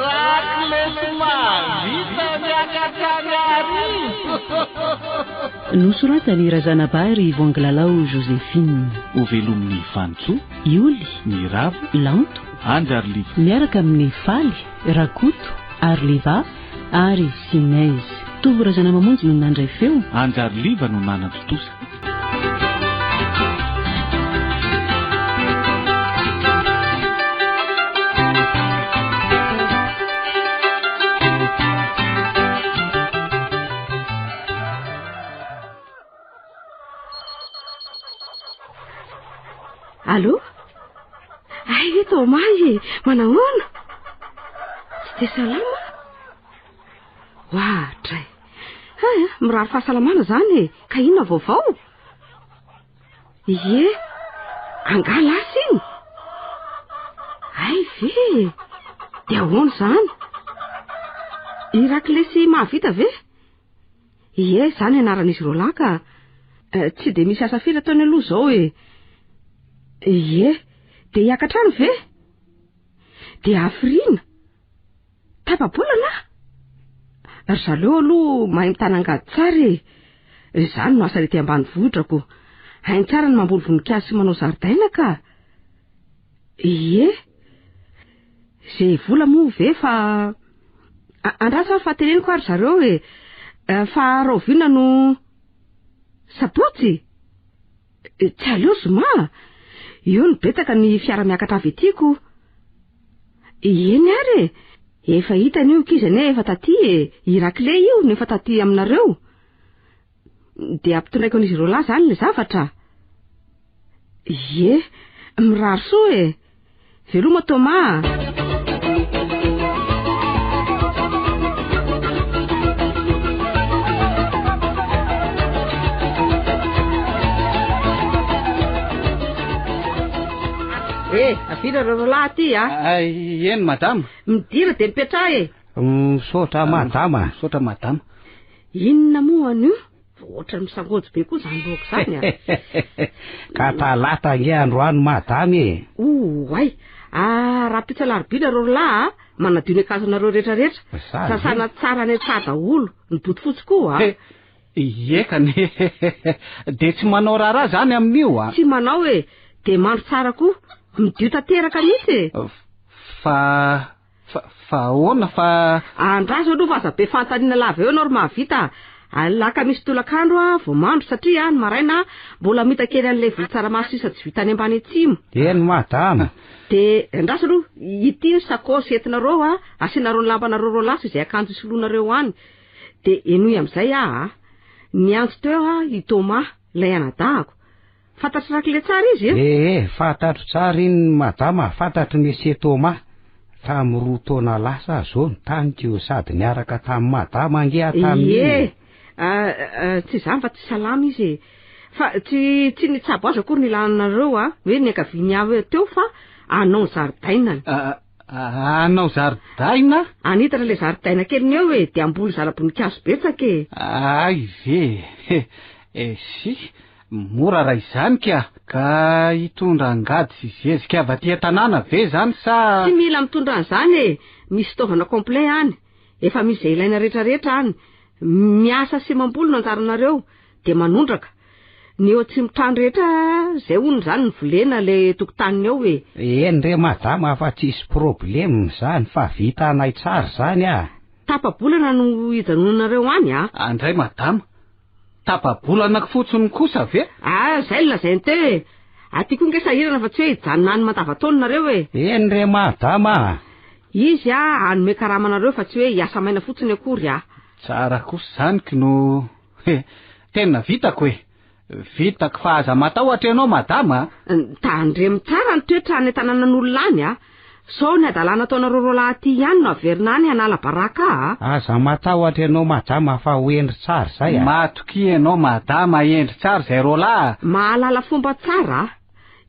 Raklesy mahavita miakatra an'Iarivo. Nosoratan'i Razanabary Voangilalao Joséphine. Hovelomin'i Vanintsoa, Ioly, Mirava, Lanto, Anja ary Liva. Miaraka amin'i Faly, Rakoto, ary Liva ary Sinèse. Tovo Razanamamonjy no nandray feo. Anja ary Liva no nanatontosa. Allô? Ay ve Thomas e, manahoana? Tsy dia salama? Ohatray. Hay, mirary fahasalamana izany e, ka inona vaovao? Ie, angaha lasa iny? Hay ve e, dia ahoana izany? I Raklesy mahavita ve? Ie, izany anaran'izy roalahy ka. Eh, tsy dia misy asa firy ataony aloha izao e. Ie, dia hiakatra any ve? Dia hafiriana? Tapa-bolana? Ry zareo aloha mahay mitana angady tsara e. Izany no asa ety ambanivohitra ko. Hainy tsara ny mamboly voninkazo sy manao zaridaina ka. Ie. Ze vola moa ve fa andraso ary fa teneniko ary zareo e. Fa rahoviana no sabotsy? Tsy aleo zoma? Eo no betsaka ny fiara miakatra avy ety ko. Eny ary e! Efa hita an'io ankizy anie efa taty e! I Rakle io no efa taty aminareo. Dia ampitondraiko an'izy ireo lahy izany ilay zavatra. Ie, mirary soa e! Veloma Thomas a! Eh, avia nareo roalahy aty a. Eny madama. Midira dia mipetraha e. Misaotra madama. Misaotra madama. Inona moa anio? Ohatran'ny misangojo be koa izany lohako izany a. Ka talata ange androany madama e. Oay! Ah, rahampitso alarobia nareo roalahy a, manadio ny akanjonareo rehetra rehetra. Sasana tsara any an-tsaha daholo, ny bodofotsy koa a. Ie ka ne. Dia tsy manao raharaha izany amin'io a. Tsy manao e, dia mandro tsara koa, midio tanteraka mihitsy e. Fa Fa, fa ahoana fa. Andraso aloha fa aza be fanontaniana lava eo ianao ry mahavita a! Alakamisy tolakandro aho vao mandro satria ny maraina mbola mita kely an'ilay voly tsaramaso sisa tsy vita any ambany atsimo. Eny madama. Dia andraso aloha, ity ny sakaosy entinareo a, asianareo ny lambanareo roalahy sy izay akanjo isoloanareo any. Dia henoy amin'izay aho a! Niantso teo aho i Thomas, ilay anadahako. Fantatr'i Rakle tsara izy e? Ee, fantatro tsara iny madama, fantatro Monsieur Thomas. Tamin'ny roa taona lasa aho zao no tany ko sady niaraka tamin'i madama ange aho tamin'iny Ie, e. tsy izany fa tsy salama izy e. Fa tsy tsy nitsabo azy akory ny ilanareo a, hoe niangaviany ahy teo fa hanao ny zaridainany. Hanao zaridaina? Hanitatra ilay zaridaina keliny eo e, dia hamboly zana-boninkazo betsaka e. Hay ve e! E, si, Mora raha izany ka! Ka hitondra angady sy zezika avy aty an-tanàna ve izany sa. Tsy mila mitondra an'izany e! Misy fitaovana complet any, efa misy izay ilaina rehetrarehetra any. Miasa sy mamboly no anjaranareo, dia manondraka. Ny eo atsimo-trano rehetra izay hono izany no volena ilay tokotaniny ao e! Eny re madama fa tsisy problème izany fa vitanay tsara izany ah! Tapa-bolana no hijanonanareo any ah! Andray madama, Tapa-bolana fotsiny kosa ve? Ah, zay no lazainy teo e! Aty koa nge sahirana fa tsy hoe hijanona any mandavantaona nareo e! Eny re madama a! Izy a, hanome karama anareo fa tsy hoe hiasa maina fotsiny akory a! Tsara kosa izany k'no he! Tena vitako e! Vitako fa aza matahotra ianao madama a! Tandremo tsara ny toetra any an-tanànan'olona any a! Sao ny hadalana ataonareo roalahy aty ihany no averina any hanala baraka ahy a! Aza matahotra ianao madama fa ho hendry tsara izay a! Matokia ianao madama, hendry tsara izay roalahy a! Mahalala fomba tsara a!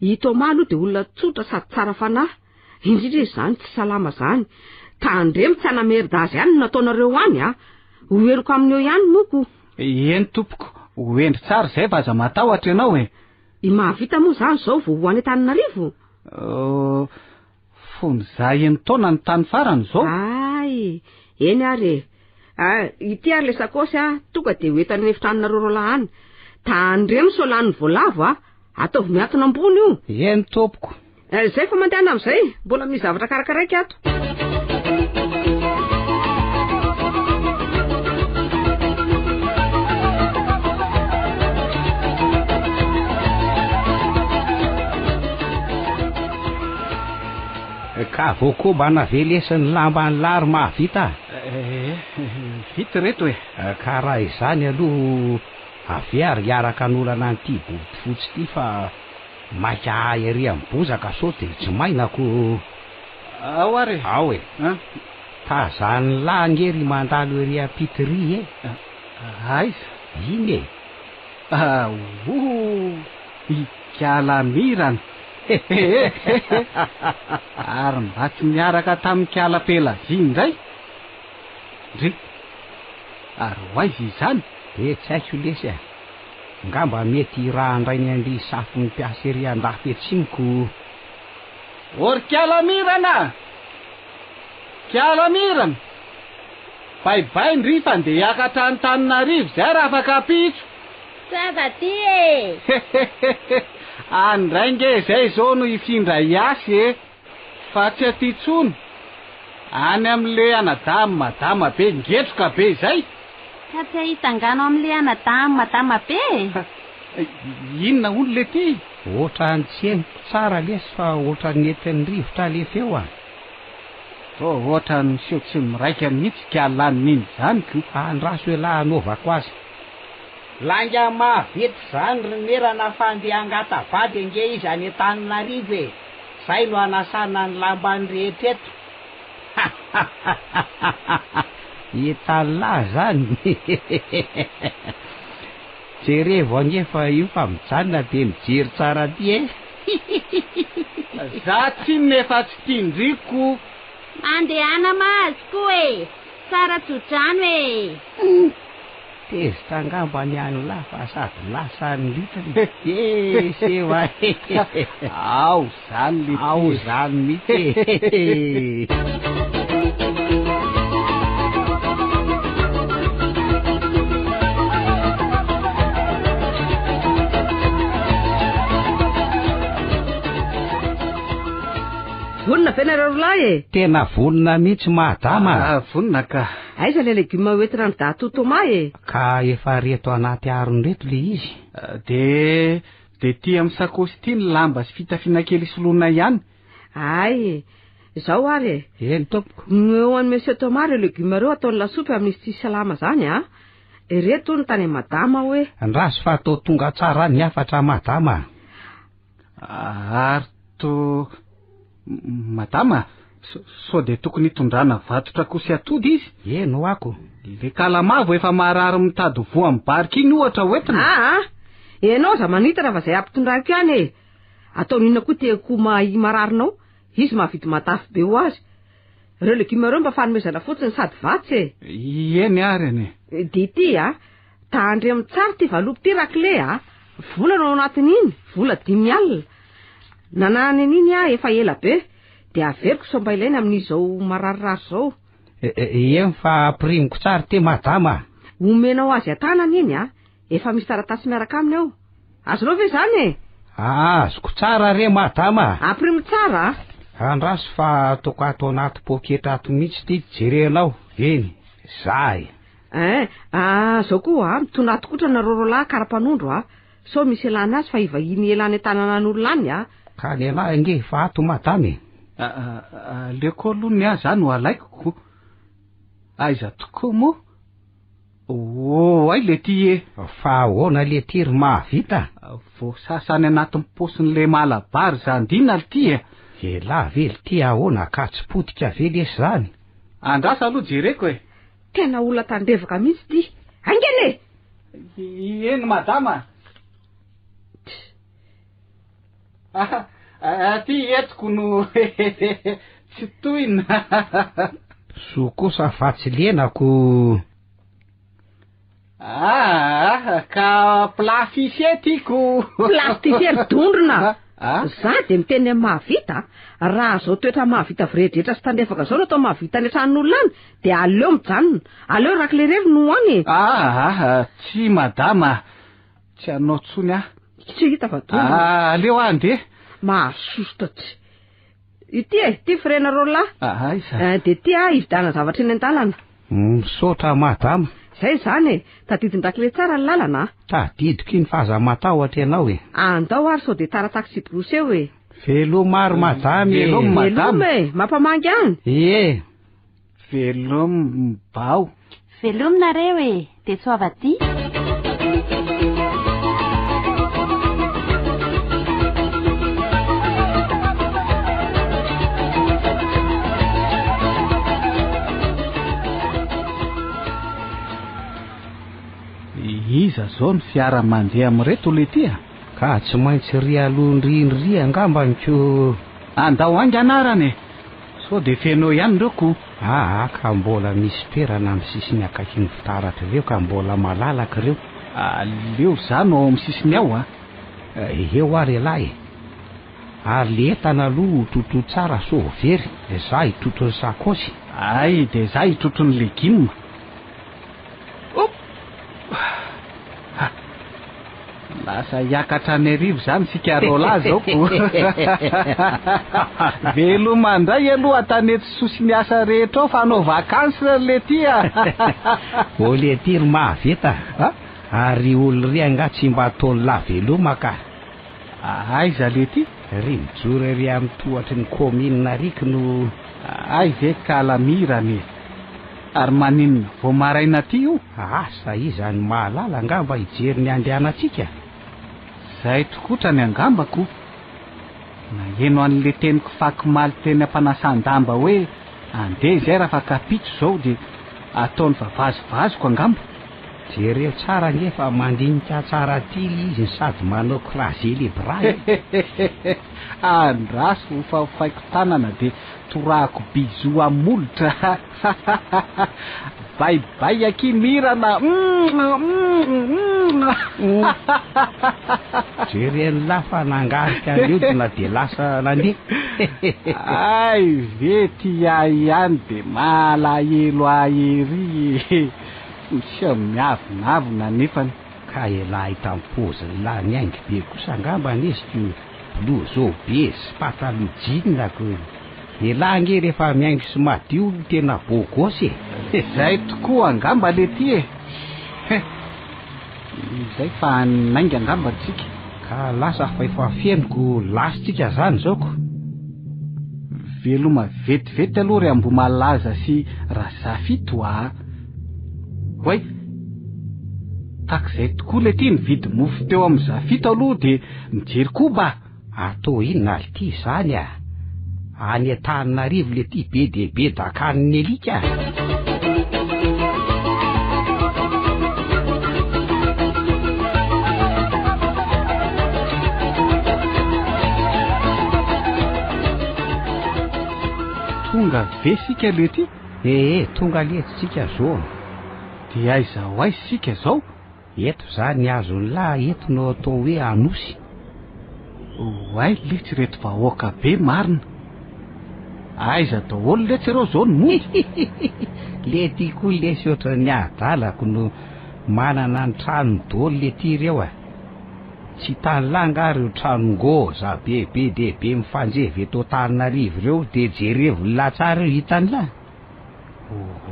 I Thomas aloha dia olona tsotra sady tsara fanahy, indrindra izy izany tsy salama izany. Tandremo tsy hanamerda azy ihany no nataonareo any a! Ho heloka aminy eo ihany moa ko! Eny tompoko, ho hendry tsara izay fa aza matahotra ianao e! I Mahavita moa izany izao vao ho any Antananarivo? Fony za enin-taona no tany farany izao. Ah! Hay, eny ary e. Ah, ity ary le sakosy a, tonga dia ho entana any efitranonareo roalahy any. Tandremo sao lanin'ny voalavo a. Ataovy miantona ambony io. Eny tompoko. Eh, zay fa mandehana amin'izay, mbola misy zavatra karakaraiko ato. Ka vao kobana ve lesy ny lamban'ny lahy ry mahavita a? Eh, vita ireto e. Ka raha izany aloha avia ary hiaraka hanolana an'ity bodofotsy ity fa maika ahy ery amin'ny bozaka sao dia tsy mainako. Ao ary e. Ao e. Tazan'ny lahy ange ry mandalo ery ampita ery e. Aiza? Iny e. Aooo! Ikala Mirana! Ary mba tsy niaraka tamin'ikala Pelagie indray? Ndry! Ary ho aiza izany? Eh tsy haiko lesy a! Ngamba mety hirahan-drainy an-dry safon'ny mpiasa ery andafy atsimo ko. Ô ry kala Mirana! Kala Mirana! Bay bay ndry fa ndeha hiakatra Antananarivo zay raha afaka ampitso. Ça va ty e! Hehehehe! Any ndray nge zay zao no hifindra hiasa e! Fa tsy aty tsony! Any amle anadahy madama be ngetroka be izay! Ka tsy hahita angano amle anadahy madama be e! Inona hono le ty? Ohatran'ny tsy henoko tsara lesy fa ohatran'ny entin'ny rivotra le feo a! Toa ohatran'ny miseho tsy miraika mihitsy ka lanin'iny izany ko! Andraso elah hanaovako azy. Lainga mahavita izany ry Merana fa andeha hangata-bady ange izy any Antananarivo e! Zay no hanasana ny lambany rehetra eto. Hitan'lah zany. Jerevo ange fa io fa mijanona de mijery tsara aty e. Za tsinona efa tsy tian-dry ko. Mandehana mahazo koa e! Tsara tso-drano e! Tezitra angamba ny an'lah fa sady lasa ny litrany e! Seho a! Ao zany le Ao zany mihitsy e! Vonona ve nareo rolahy e? Tena vonona mihitsy madama a! Ah, vonona ka. Aiza ilay legioma hoentina any Dahatoa Thomas e? Ka efa reto anaty harona reto le izy. De de ty amin'ny sakosy ity ny lamba sy fitafiana kely isoloana ihany. Hay, izao ary e. Eny tompoko. Omeo an'i Monsieur Thomas ireo legioma ireo ataony lasopy amin'izy tsy salama izany a. Ireto hono tany amin'i Madama hoe. Andraso fa atao tonga tsara ny hafatra Madama a. Ary to Madama, sao dia tokony hitondrana vatotra akoho sy atody izy? Eny ho'ako. Le kalamavo efa marary mitady voa amin'ny barika iny ohatra ho entina. Aa! Ianao aza manitatra fa izay ampitondraiko ihany e. Ataony inona koa ity akoho mahay mararinao? Izy mahavidy matavy be ho azy. Ireo legioma ireo mba fanomezana fotsiny sady vatsy e. Eny ary anie. Dia ity a! Tandremo tsara ity valopy ity rakle a! Vola no ao anatin'iny, vola 50 alina. Nanahany an'iny aho efa ela be, dia averiko sao mba ilaina amin'izao mararirary izao. Eny fa ampirimiko tsara ity madama a! Omenao azy an-tanana iny a! Efa misy taratasy miaraka aminy ao. Azonao ve izany e? Azoko tsara re madama a! Ampirimo tsara a! Andraso fa ataoko ato anaty poketra ato mihitsy ity jerenao, eny, za e! Ein, ah, zao koa a, mitondra atokotra nareo roalahy kara-panondro a, sao misy ilana azy fa hivahiny ela any an-tananan'olona any a. Ka ny anah ange efa ato madama e. Aleoko aloha ny ahy za no alaiko ko. Aiza tokoa moa? Oay le ty e. Fa ahoana le ty ry mahavita? Voasasa any anatin'ny paosin'le malabary zandina ry ty e. Elah ve ry ty ahoana ka tsy potika ve lesy zany? Andraso aloha jereko e. Tena olona tandrevaka mihitsy ity. Haingana e! Eny madama. Aty entiko no tsy tohina. Soa kosa fa tsy lenako. Ah, ka plat fiché tiako. Plat fiché ry dondrona. A? Za dia miteny amin'i Mahavita a, raha zao toetra Mahavita vorehidrahitra sy tandrefaka zao no atao Mahavita any an-tranon'olona any dia aleo mijanona, aleo Rakle irery no any e. Aa, tsia madama a, tsy hanao tsony aho. Tsy hita fa dondrona. Aa, aleo aho handeha. Mahasosotra tsy. Ity e, ity frais-nareo lahy. Aiza? Eh, dia ity aho hividianana zavatra eny an-dalana. Misaotra madama. Zay izany e, tadidin-dRakle tsara ny lalana a. Tadidiko iny fa aza matahotra ianao e. Andao ary sao dia tara taxi-brousse eo e. Veloma ary madama e. Veloma madama. Veloma e, mampamangy any. Ie. Veloma bao. Veloma nareo e, dia soava aty. Iza zao ny fiara mandeha amin'ireto leity a? Ka tsy maintsy ry aloha indrindra ry angambany ko. Andao haingana arany e! Sao dia feno eo ihany ireo ko. Aa ka mbola misy toerana amin'ny sisiny akaikin'ny fitaratra ireo ka mbola malalaka ireo. Aleo za no ao amin'ny sisiny ao a. Eo ary ialahy e. Ary le entana aloha ho trotro tsara sao ho very, za hitrotro ny sakaosy. Hay dia za hitrotro ny legioma. Op! Ha! Lasa hiakatra any arivo izany isika roalahy izao ko. Veloma indray aloha tanety soa sy ny asa rehetra ao fa hanao vacances letia a. Ô letia ry mahavita a! Ary olo ry angaha tsy mba ataon'lah veloma ka. Aiza letia? Ry mijoro ery amin'ny tohatry ny kaominina ary ko no. Hay ve kala mirana e! Ary maninona vao maraina aty io? Asa iza no mahalala angamba hijery ny andehanantsika? Zay tokotrany angamba ko! Naheno an'le teniko fakomaly teny am-panasan-damba hoe andeha izay raha fakapitso izao dia ataony vavazivaziko angamba. Jereo tsara ange fa mandinika tsara aty le izy sady manao croiser les bras e! Andraso ho faofaiko tanana dia torahako bisous am molotra Bye bye akia Mirana Jeren'lah fa nangarika ny hodina dia lasa nandeha. Hay ve ty ahy ihany dia malahelo ahy ery e. Miseho miavonavona nefany. Ka elah hitan'ny paozin'lah niaingo be kosa angambany izy ko blouson be sy pataloha jean ko. Elah ange rehefa mihaingo sy madio tena beau gosse e! Zay tokoa angamba letia e! He! Izay fa hanainga angamba tsika. Ka lasa fa efa feno ko lasa tsika zany zao ko. Veloma vetivety aloha ry Ambohimalaza sy Razafito a! Oay! Tak'izay tokoa letia nividy mofo teo amin'i Zafito aloha dia nijery koba a! Atao inona ry ty izany a! Any Antananarivo le ty be dia be dakan'ny alika a! Tonga ve sika lety? Ee, tonga letsy tsika zao. Dia aiza ho aiza sika zao? Eto zany azon'lah eto no atao hoe Anosy. Oay letsy ireto vahoaka be marina. Aiza daholo letsy ireo zao no mody? Lety koa lesy ohatran'ny adalako no manana ny tranony daholo lety ireo a. Tsy hitan'lah nga ireo trano ngôza be be dia be mifanjevy eto Antananarivo ireo dia jerevon'lah tsara io hitan'lah.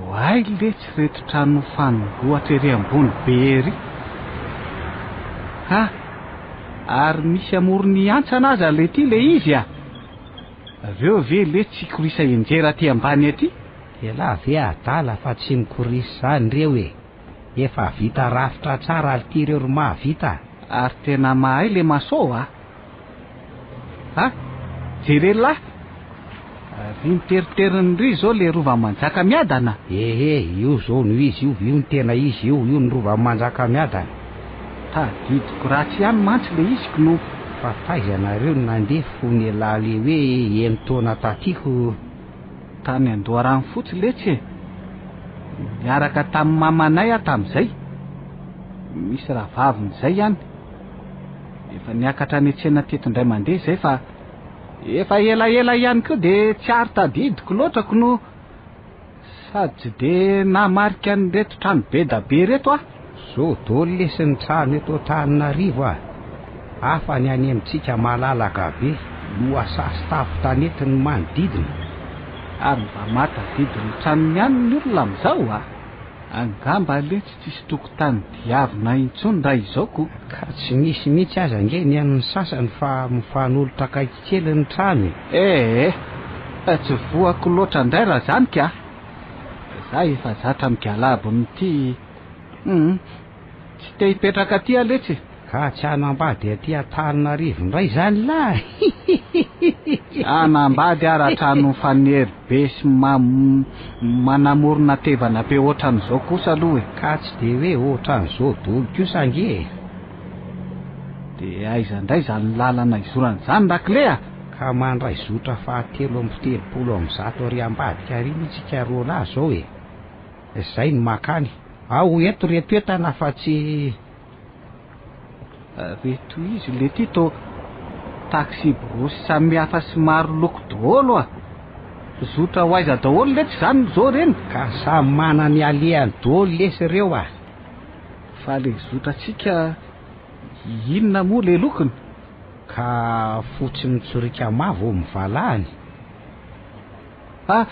Oay letsy reto trano fanongoatra ery ambony be ery. Ha! Ary misy amoron'ny hantsana aza lety le izy a! Reo ve letsy tsy hikorisa hianjera aty ambany aty? Elah ve adala fa tsy mikorisa zany reo e! Efa vita rafitra tsara lty reo ry mahavita a! Ary tena mahay le maçon a! Ha! Jereo lahy! Ry miteriteriny ry zao le rova Manjakamiadana? Ehe, io zao no izy io, io no tena izy io, io ny rova Manjakamiadana. Tadidiko ratsy ihany mantsy le izy kno. Fa taiza nareo no nandeha fony elah le hoe enin-taona taty ko. Tany Andoharanofotsy letsy e! Niaraka tamin'ny mamanay aho tamin'izay. Misy rahavaviny izay any. Efa niakatra any an-tsena teto indray mandeha izay fa efa elaela ihany koa dia tsy ary tadidiko loatra ko no sady tsy dia nahamarika an'ireto trano be da be ireto aho. Zao daholo lesy ny trano eto Antananarivo a! Hafa ny any amintsika malalaka be, lohasaha sy tampon-tanety ny manodidina. Ary mba mahatadidy ny tranony ihany ny olona amin'izao a! Angamba letsy tsisy tokotany diavina intsony raha izao ko. Ka tsy misy mihitsy aza ange ny an'ny sasany fa mifanolotra akaiky kely ny trano e! Ee, tsy voako loatra indray raha zany ka! Za efa zatra migalabon'ity hum, tsy te hipetraka aty aho letsy e! Ka tsy hanambady aty Antananarivo indray izany lahy? Tsy hanambady aho raha trano mifanery be sy manamorona tevana be ohatran'izao kosa aloha e! Ka tsy dia hoe ohatran'izao daholo kosa ange e! Dia aiza indray izany lalana izorana izany rakle a? Ka mandray zotra faha 133 ary ambadika ary mihitsy ika roalahy izao e! Izay no makany. Ao eto reto entana fa tsy. Reto izy lety to taxi brousse samihafa sy maro loko daholo a! Zotra ho aiza daholo letsy izany zao reny? Ka samy manana ny alehany daholo lesy ireo a! Fa le zotratsika inona moa le lokony? Ka fotsy mitsoriaka mavo mivalahany. Ah!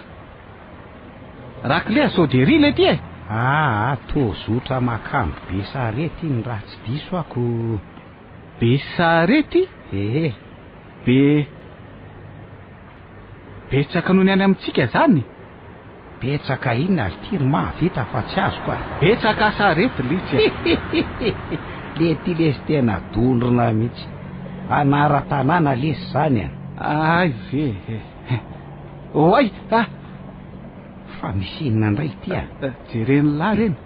Rakle sao dia ry le ty e! Aa toa zotra makambo be sarety iny raha tsy diso aho ko. Be sarety? Ehe. Be. Betsaka noho ny any amintsika zany? Betsaka inona ry ty ry mahavita fa tsy azoko a! Betsaka sarety litsy a! Le ty lesy tena dondrona mihitsy. Anaran-tanàna lesy zany a! Hay ve e! Oay ah! Fa misy inona indray ity a? Jeren'lah reny.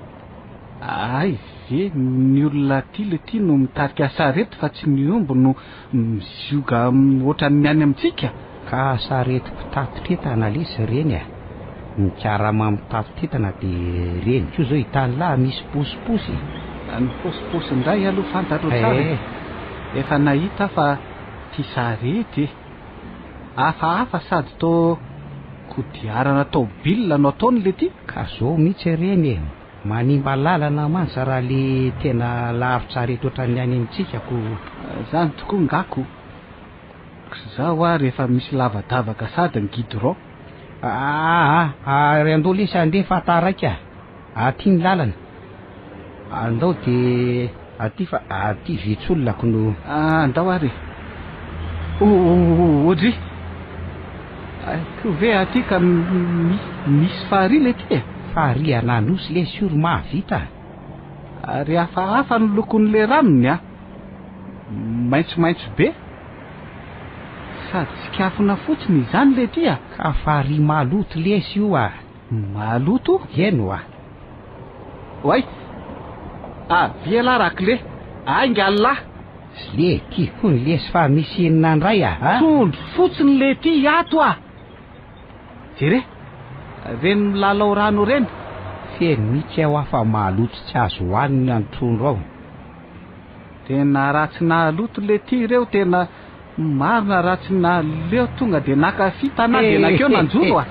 Hay ve ny olona aty le ty no mitarika sarety fa tsy ny omby no mizioga ohatran'ny any amintsika? Ka sarety mpitatitra entana lesy ireny a! Mikarama mitatitra entana de ireny koa zao hitan'lah misy posiposy. Ny posiposy indray aloha fantatro tsara e! Efa nahita aho fa ty sarety e! Hafahafa sady toa kodiarana taobile no ataony le ty. Ka zao mihitsy ireny e! Manimba lalana mantsy raha le tena lavitra-arety ohatran'ny any amintsika ko. Zany tokoa nga ko. Za hoa rehefa misy lavadavaka sady ny guidron. Aa ary andao lesy andeha fa taraiky a! Aty ny lalana. Andao de aty fa aty vitsy olona ko no. Andao ary e! Oodry! Ko ve aty ka misy farihy le ty e? Farihy an'Anosy lesy io ry mahavita a! Ary hafahafa ny lokon'le ranony a! Maitsomaitso be! Sady tsikafona fotsiny izany le ty a! Ka farihy maloto lesy io a! Maloto? Eny oa! Oay! Avia lah rakle! Ainga lah! Zle ty koa lesy fa misy inona ndray a! Trondro fotsiny le ty ato a! Jere! Reny milalao rano reny! Feno mihitsy aho fa maloto tsy azo hohanina ny trondro ao. Tena raha tsy nahaloto le ty reo tena marina raha tsy naleo tonga de naka fitana de nakeo nanjoro a!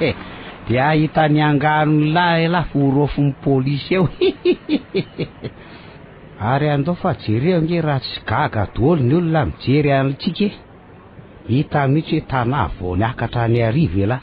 De ahita ny anganon'ny lahy elah fa ho raofin'ny polisy eo hihihihi! Ary andao fa jereo ange raha tsy gaga daholo ny olona mijery antsika e! Hita mihitsy hoe Tana vao niakatra any Iarivo elah.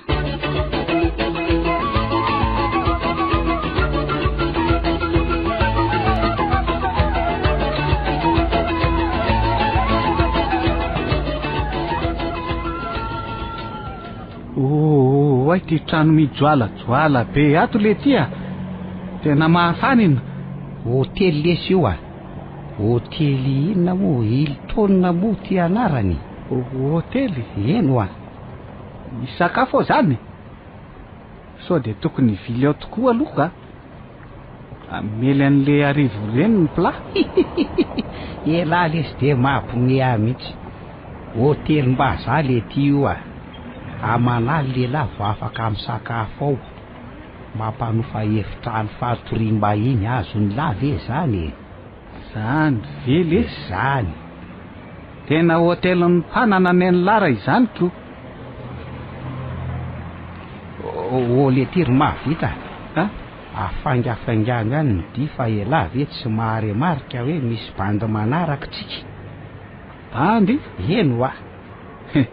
Oay ty trano mijoalajoala be ato le ty a! Tena mahafanina. Hotely lesy io a! Hotely inona moa? Hilton moa ty anarany? Hotely? Eny oa. Misy sakafo ao zany? Sao dia tokony hivily ao tokoa aloha ka? Hamely an'le arivo ireny ny plat. Elah lesy dia mampiomehy ahy mihitsy. Hotelim-bazaha le ty io a! Aman'aly lehilahy vao afaka misakafo ao. Mampanofa efitrano fatoriam-bahiny azon'lah ve zany e? Zany ve lesy? Zany. Tena hôtelin'ny mpanana nen'lah raha izany ko. Ô letia ry mahavita a! Afaingafaingano ihany ny dia fa elah ve tsy maharemarika hoe misy bandy manaraka tsika? Bandy? Eny hoa! He!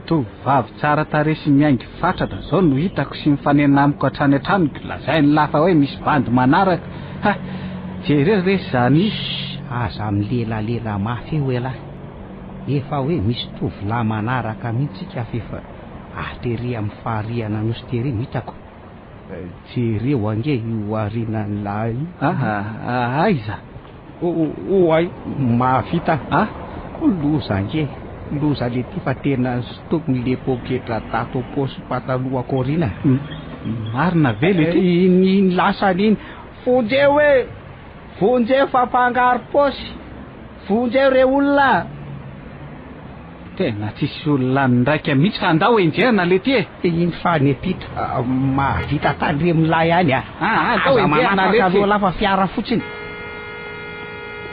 Tovovavy tsara tarehy sy mihaingo fatratra zao no hitako sy mifanena amiko hatrany hatrany ko lazain'lah fa hoe misy bandy manaraka ha! Jereo re zany. Shh! Aza milelalela mafy eo elah! Efa hoe misy tovolahy manaraka mihitsy tsika f'efa atery amin'ny farihan' Anosy tery no hitako. Jereo ange io arinan'lah io. Aa aiza? Oay, mahavita a! Loza ange, loza letia fa tena sintominy le poketra tato am-paosy patalohako aoriana. Marina ve letia? Iny iny lasany iny. Vonjeo e! Vonjeo fa mpangaro paosy! Vonjeo re olona a! Tena tsisy olona niraika mihitsy fa andao enjehana letia e! Iny fa any am-pita. Mahavita tandremo lahy ihany a! Aa andao Aza enjehana manapaka letsy e! aloha lahy fa fiara fotsiny.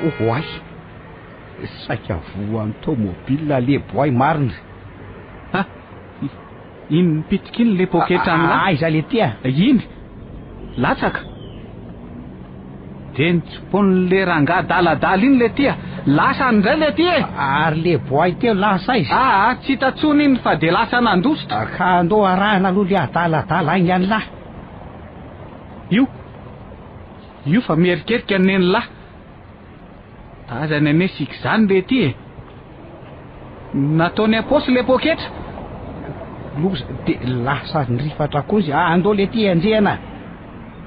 Oay! Saika voan'ny tomobile le boay marina. Ha! Iny mipitika iny le poketran'lah. Aiza le ty a? Iny! Latsaka! De nitsimponin'le rangahy adaladala iny le ty a! Lasa any indray le ty e! Ary le boay teo lasa aiza? Aa, tsy hita tsony iny fa de lasa nandositra. Ka andao arahina aloha le adaladala haingan'lah. Io! Io fa mierikerika ny nen'lah. Tazany anie isika izany re ity e! Nataony am-paosy ilay poketra. Loza, dia lasa nirifatra koa izy. Andao letia enjehina.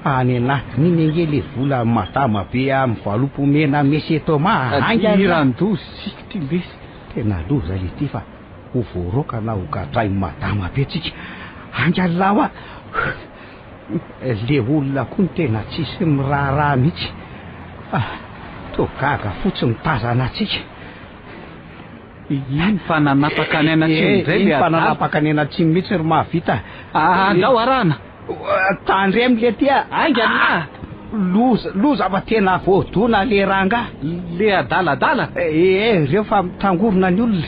Any anatin'iny ange ilay vola madama be amin'ny valopy omena Monsieur Thomas a! Haingana! Hiran-doza isika ity lesy. Tena loza letia fa ho voaroaka na ho gadrain'i madama be tsika. Haingana lahy hoa! Le olona koa no tena tsisy miraharaha mihitsy fa toa gaga fotsiny mitazana antsika. Iny fa nanapaka ny ainatsimo indray le Iny fa adala. nanapaka ny ainatsimo mihitsy ry mahavita. Andao arahana. Tandremo letia. Haingana ah. Loza, loza fa tena voadona le rangahy. Le adaladala. Ee, reo fa mitangorona ny olona.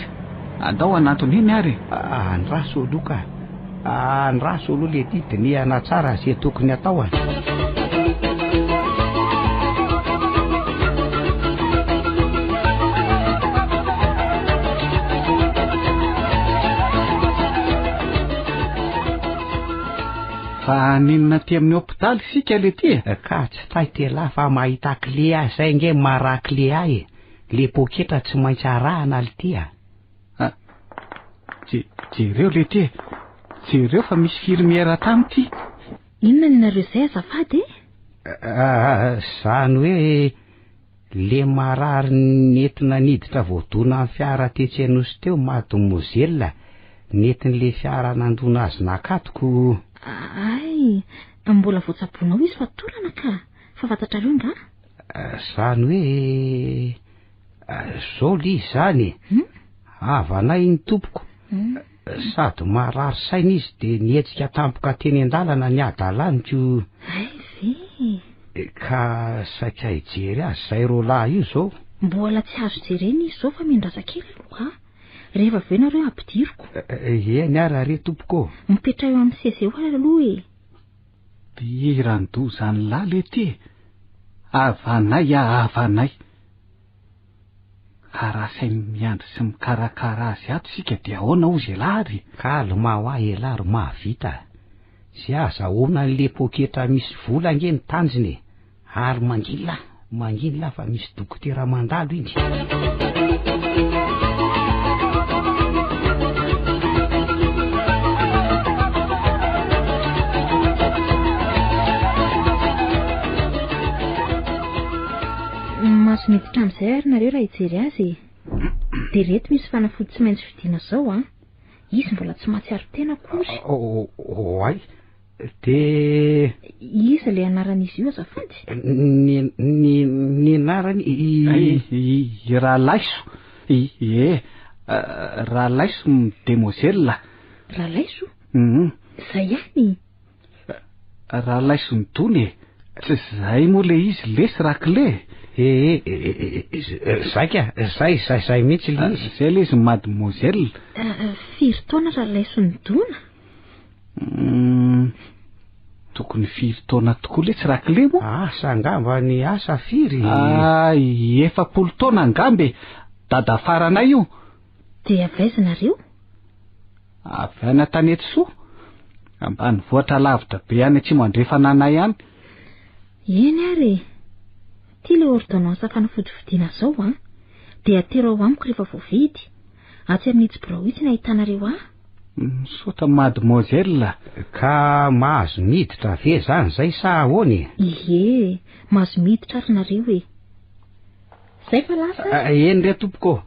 Andao hanantona iny ary e. Andraso aloha ka. Andraso aloha letia dinihana tsara ze tokony atao a. Fa haninona aty amin'ny hopitaly isika letia e? Ka tsy taitra elah fa mahita clé ahy zay nge mara clé ahy e. Le poketra tsy maintsy arahana ltia. Ah, je, jereo letia e. Jereo fa misy firmiera tany ty. Inona ny anareo izay azafady e? Ah, zany hoe le marary nentina niditra voadona ny fiara tetsy Anosy teo mademoiselle nentin'le fiara nandona azy nakatoko. Ay, mbola voatsabonao izy fa torana ka. Fa fantatrareo nga? Zany hoe zao le izy zany e. Havanay iny tompoko. Sady marary saina izy dia nihetsika tampoka teny an-dalana ny hadalany ko. Hay ve? Ka saika hijery azy izay roalahy io izao. Mbola tsy azo jerena izy izao fa miandrasa kely aloha a. Rehefa avy eo nareo ampidiriko. Eny ary re tompoko ô. Mipetraha eo amin'ny seza eo ary aloha e. Hiran-dozan'lah lety e! Havanay ah havanay! Ka raha asainy miandry sy mikarakara azy ato isika dia ahoana hozy elah ary? Calme hoa elah ry mahavita a! Ze azahoana an'le poketra misy vola ange ny tanjona e! Ary mangina mangina fa misy dokotera mandalo iny. Mahazo miditra amin'izay ary nareo raha hijery azy e. Dia reto misy fanafody tsy maintsy vidiana zao an. Izy mbola tsy mahatsiaro tena akory. Oay. Dia. Iza ilay anaran'izy io azafady? Ny ny ny anarany i. I Ralaiso. Ie, Ralaiso demoiselle. Ralaiso? Hum. Zay ihany? Ralaiso ny dony e. Tsy zay moa le izy lesy Rakle e. Ee, zay ka, zay, zay, zay mihitsy le izy. Zay le izy mademoiselle. Firy taona Ralaiso nidona? Tokony firy taona tokoa letsy Rakle moa? Asa angamba ny asa firy? Ah, 40 taona angamba e. Dada faranay io. Dia avy aiza nareo? Avy any Antanetisoa. Ambanivohitra lavitra be any atsimo andrefana anay any. Eny ary e. Ity ilay ordonnance fanafody vidiana izao an. Dia atero ao amiko rehefa voavidy. Atsy amin'itsy birao itsy no ahitanareo ahy. Misaotra mademoiselle. Ka mahazo miditra ve zany zay sa ahoana e? Ie, mahazo miditra ary nareo e. Zay fa lasa a. Eny re tompoko ô.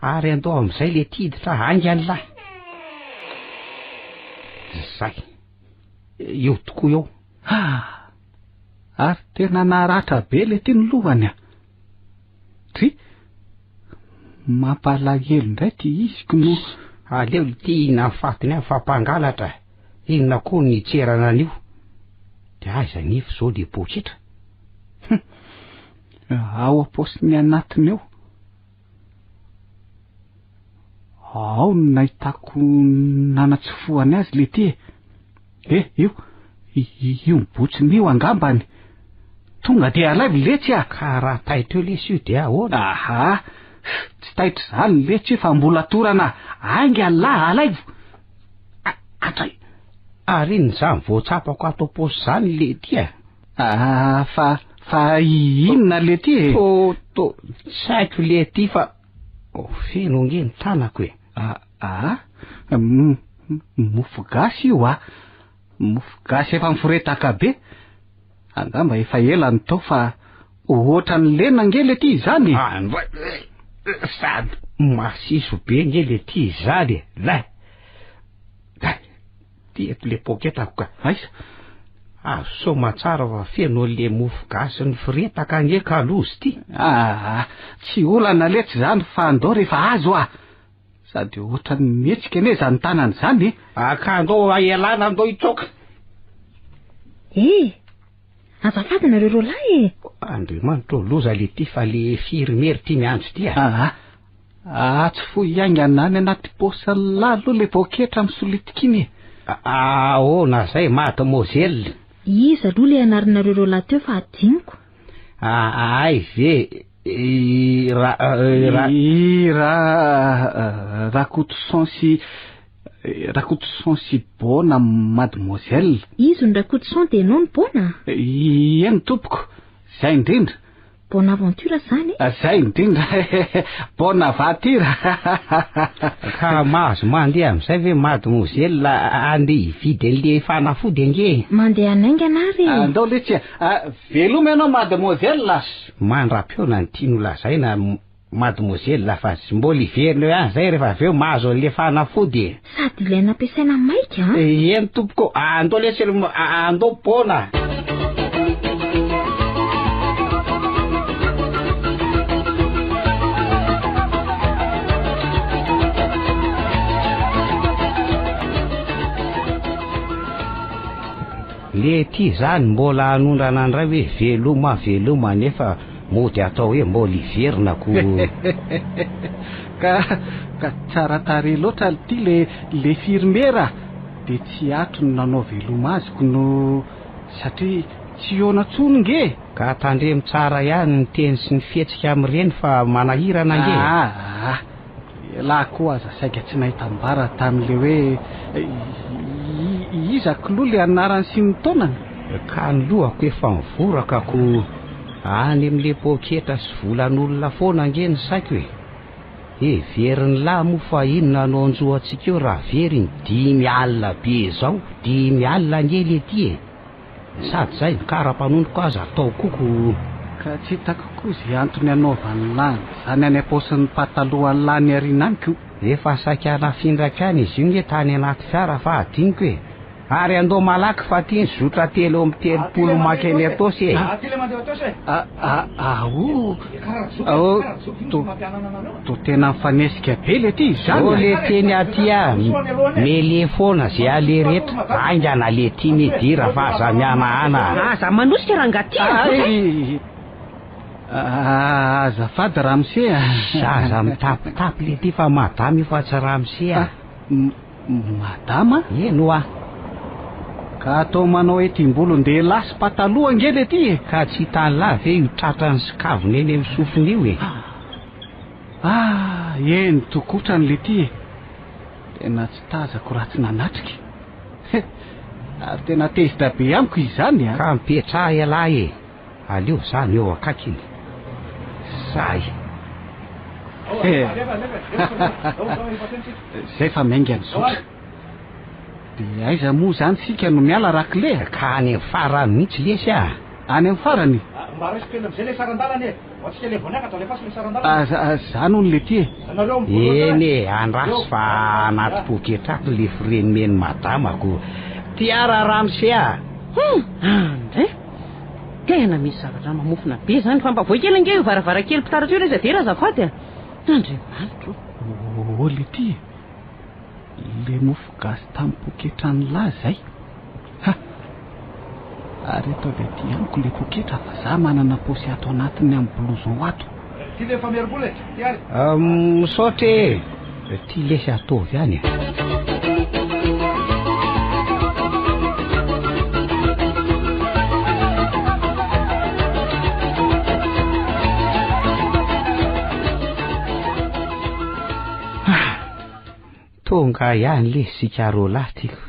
Ary andao amin'izay le ty hiditra haingana lahy. Zay. Eo tokoa eo. Ha! Ary tena naratra be le ty ny lohany a. Dry! Mampalahelo indray ty iziko no. Aleo ity hihinan'ny fatiny any fa mpangalatra. Inona koa ny hitserana an'io? Dia aiza anefa izao le poketra? Hum! Ao am-paosiny anatiny ao. Ao no nahitako nanatsofohany azy le ty e. Eh, io, io mibotsina io angambany. Tonga dia alaivo letsy a! Ka raha taitra eo lesy io dia ahoana? Aha, tsy taitra izany letsy io fa mbola torana. Ainga lahy, alaivo! Atray! Ary inona izany vao tsapako ato am-paosy izany le ty a? Ah, fa, fa inona le ty e? To, to, tsy haiko le ty fa feno ange ny tanako e. Ah, ah, mofo gasy io ah. Mofo gasy efa miforetaka be. Angamba efa ela ny tao fa ohatran'ny lena ange le ty izany e. Ah, sady masiso be ange le ty izany e. Lay, lay. Ty eto le poketrako ka. Aiza? Azo soamatsara fa feno an'le mofo gasy niforetaka ange ka loza ity. Ah, tsy olana letsy izany fa andao rehefa azo ah. Sady ohatran'ny mihetsika anie izany tanana izany e. Ah, ka andao ialana andao hitsoaka. Eh! Azafady nareo roalahy e! Andriamanitra ô, loza le ty fa le firy mery ty miantso ty ah. Ah, ah, tsy fohy haingana any anaty paosin'lah aloha le poketra misolitika iny e. Ahoana zay mademoiselle? Iza aloha le anaranareo roalahy teo fa adinoko. Ay ve i ra ra. I ra Rakotoson sy Rakotoson sy Bona mademoiselle. Izy no Rakotoson dia ianao no Bona? Eny tompoko, zay indrindra. Bonne aventure zany e? Zay indrindra, bonne aventure. Ka mahazo mandeha amin'izay ve mademoiselle andeha hividy an'le fanafody ange e? Mandeha hanaingana ary e. Andao letsy a, veloma ianao mademoiselle. Mandra-pihaona ny tiany ho lazaina mademoiselle fa tsy mbola hiverina eo ihany zay rehefa avy eo mahazo an'le fanafody e. Sady ilaina ampiasaina maika an. Eny tompoko, andao lesy andao Bona. Le ty zany mbola hanondrana indray hoe veloma veloma nefa mody atao hoe mbola hiverina ko. Ka ka tsara tarehy loatra lty le le firmera de tsy ato no nanao veloma azy ko no satria tsy hihaona tsony nge. Ka tandremo tsara ihany ny teny sy ny fihetsika amin'ireny fa manahirana ange. Aa Elah koa aza saika tsy nahita ambara tamin'le hoe iza k'lou le anarany sy ny taonany? Ka ny lohako efa mivoraka ko any amin'le poketra sy volan'olona foana ange ny saiko e! Heverin'lah moa fa inona no hanjo antsika eo raha very iny 50 be zao, 50 ange le ty e! Sady zay ny kara-panondroko aza atao koko. Ka tsy hitako koa ze antony anaovan'lah an'izany any am-paosin'ny patalohan'lah any aoriana any ko. Efa saika nafindrako ihany izy io nge tany anaty fiara fa adinoko e! Ary andao malaky fa ty ny zotra 33 maka eny Ataosy e! Aoh! Aoh! To, to tena mifanesika be le ty izany Zao le teny aty a, mele foana ze ale rehetra, haingana le ty midira fa aza mihanahana. Aza manosika rangaha ty a! Ay! Azafady ramose a! Zaza mitapitapy leity fa madama io fa tsy ramose a! Madama? Eny hoa! Ka atao manao etim-bolon-dehilahy sy pataloha ange leity e! Ka tsy hitan'lah ve io tratrany sy kavina eny amin'ny sofiny io e? Ah! Eny tokotrany leity e! Tena tsy tazako raha tsy nanatrika. He! Ary tena tezitra be amiko izy izany a! Ka mipetraha ialahy e! Aleo za no eo akaikiny. Sahy. He! Zay fa miainga ny zotra. Dia aiza moa izany isika no miala Rakle a? Ka any amin'ny farany mihitsy lesy a! Any amin'ny farany? Mba raiso kely amin'izay ilay saran-dalana e! Ho antsika ilay vao niakatra, alefaso ilay saran-dalana. Ah, zany hono le ty e! Nareo amin'ny voalohany Eny e, andraso fa anaty poketrako le frais-nomen'i madamako. Tiara ramose a! Hum! Andre! Tena misy zavatra mamofona be izany fa mba voay kely ange io varavarankely mpitaratra io re zadera azafady a! Andriamanitro o! Ô le ty e! Le mofo gasy tamin'ny poketran'lah zay! Ha! Ary ataovy aty amiko le poketra fa za manana paosy ato anatiny amin'ny blouson ato. Ty le famerim-bola e! Ty ary! Misaotra e! Ty lesy ataovy any e! Tonga ihany lesy isika roalahy tiako.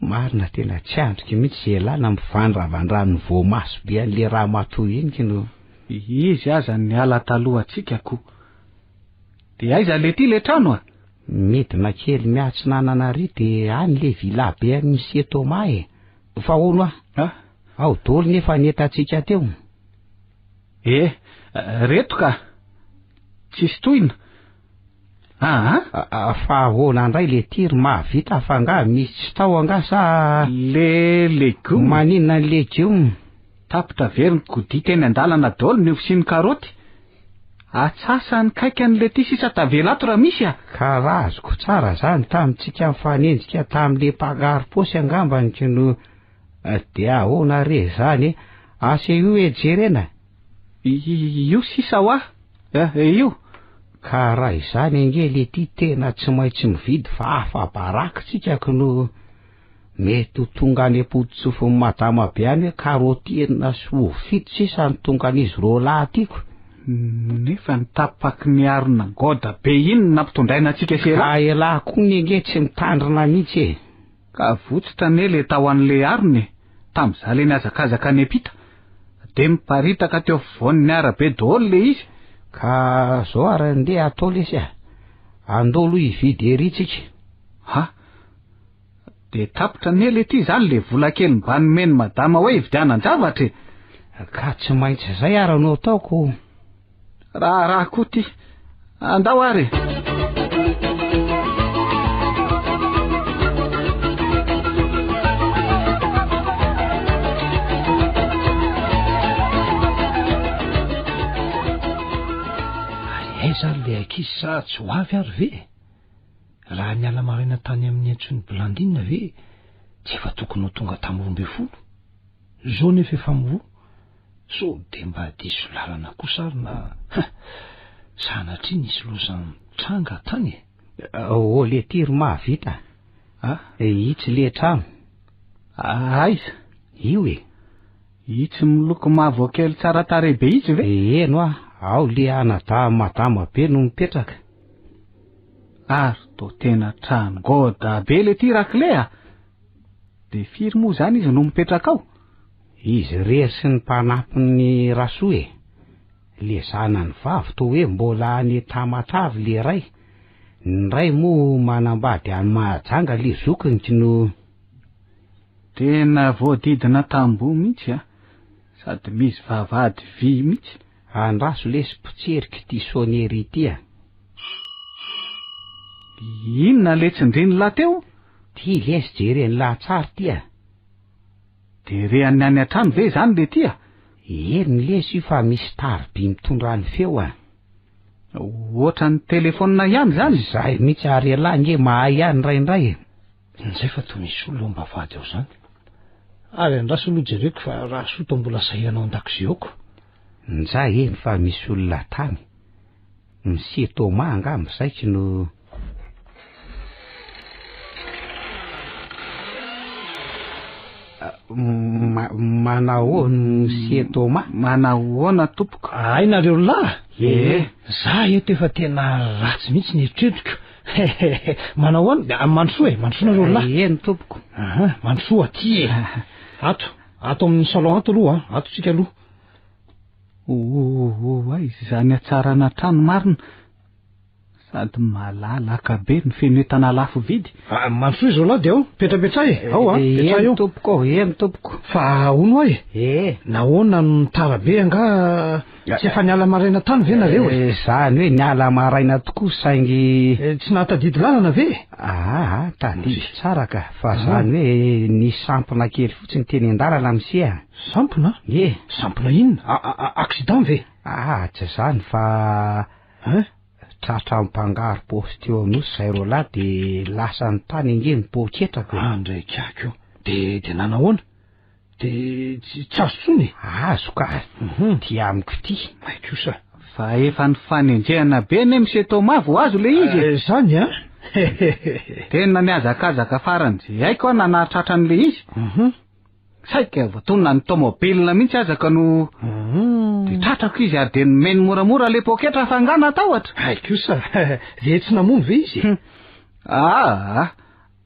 Marina tena tsy andriko mihitsy ze lahy na mivandravandran'ny voamaso be an'le ramatoa iny kno. Izy aza niala talohantsika ko. De aiza lety le trano a? Midina kely miatsinanana ary de any le villa be an'i Monsieur Thomas e. Fa hono a? A? Ao dolo nefa ny entantsika teo. Eh, reto ka. Tsisy tohina. Aa? Fa ahoana indray le ty ry mahavita fa angaha misy tsy tao angaha sa. Le legioma. Maninona ny legioma? Tapitra very ny kodia teny an-dalana daholo ny ovy sy ny karaoty. Atsasany kaiky an'le ty sisa tavela ato raha misy a! Ka raha azoko tsara zany tamintsika nifanenjika tamin'le mpangaro-paosy angambany ko no dia ahoana re zany e? Asehoy e jerena. Io sisa hoa eh, io. Ka raha izany ange letia tena tsy maintsy mividy fa afa-baraka tsika kno mety ho tonga any am-pototsofin'i madama be any hoe karotiana sy ovy fito sisa no tongan'izy roalahy aty ko. Nefa ny tapaky ny harona goda be iny no nampitondraina antsika sy elah. Ka elah koa ny ange tsy mitandrina mihitsy e. Ka votsotra anie le tao an'le harona e, tamin'izaho le nihazakazaka niampita, de miparitaka teo afovoan'ny arabe daholo le izy. Ka zao ary andeha atao lesy a, andao aloha hividy ery tsika. Ha! De tapitra anie le ty zany le vola kely mba nomen'i madama hoe hividianan-javatra e! Ka tsy maintsy zay ary no ataoko. Raharaha koa ty. Andao ary e. Ary aiza ary ilay ankizy sa tsy ho avy ary ve? Raha niala maraina tany amin'ny antson'i Blandine ve tsy efa tokony ho tonga tamin'ny 12? Zao nefa efa miroa. Sao dia mba diso lalana kosa ary na sanatria nisy loza nitranga tany e? Oh le ty ry mahavita a! Itsy le trano. Aiza? Io e. Itsy miloko mavo kely tsara tarehy be itsy ve? Eny hoa, ao le anadahy madama be no mipetraka. Ary toa tena trano goda be le ty rakle a! De firy moa zany izy no mipetraka ao? Izy irery sy ny mpanampiny Rasoa e! Le zanany vavy toa hoe mbola any Tamatave le ray, ny ray moa manambady any Mahajanga le zokiny kno. Tena voadidina tamboho mihitsy a! Sady misy vavahady vy mihitsy. Andraso lesy potseriko ity sonnerie ity a! Inona le tsindrin'lah teo? Ty lesy jeren'lah tsara ty a! De rehan'ny any an-trano ve izany le ty a? Eny lesy io fa misy tariby mitondra ny feo a! Ohatran'ny telephone ihany izany? Izay mihitsy ary ialahy nge mahay ihany indraindray e! Injay fa toa misy olona ao am-bavahady ao izany. Ary andraso aloha jereko fa Rasoa toa mbola sahirana ao an-dakozia ao ko. Njay eny fa misy olona tany. Monsieur Thomas angamba saiky no. Manahoana Monsieur Thomas? Manahoana tompoko? Hay nareo lahy? Ee. Za eto efa tena ratsy mihitsy ny eritreritiko. Manahoana? Mandrosoa e, mandrosoa nareo lahy. Eny tompoko. Aha, mandrosoa aty e. Ato, ato amin'ny salon ato aloha, ato tsika aloha. Oay, izany hatsarana trano marina. Sady malalaka be no feno entana lafo vidy. Ah, mandrosoa izao lahy dia ao, petrapetraha e, ao a, petraha eo. Eny tompoko, eny tompoko. Fa hono hoa e, Eh. nahoana no tara be angaha, tsy efa niala maraina tany ve nareo e? Eh, Zany hoe niala maraina tokoa saingy... Eh, tsy nahatadidy lalana ve? Aa, tadidy tsara ka, fa zany hoe nisy sampona kely fotsiny teny an-dalana monsieur a. Sampona? Ie. Sampona inona? Accident ve? Aa, tsy zany fa... Hein? Tratra mpangaro paosy teo Anosy zay roalahy de lasany tany ange ny poketrako e. Andraikako io. De de nanahoana? De tsy tsy azo tsony e? Azo ka. Ty amiko ty. May kosa. Fa efa nifanenjehana be anie Monsieur Thomas vao azo le izy e. Eh, zany an? Tena nihazakazaka farany ze haiko aho nanatratra an'le izy. Saika voatonona ny tomobile mihitsy aza ka no de tratrako izy ary de nomeny moramora le poketra fa angaha natahotra. Hay kosa, de tsy namono ve izy e? Aa,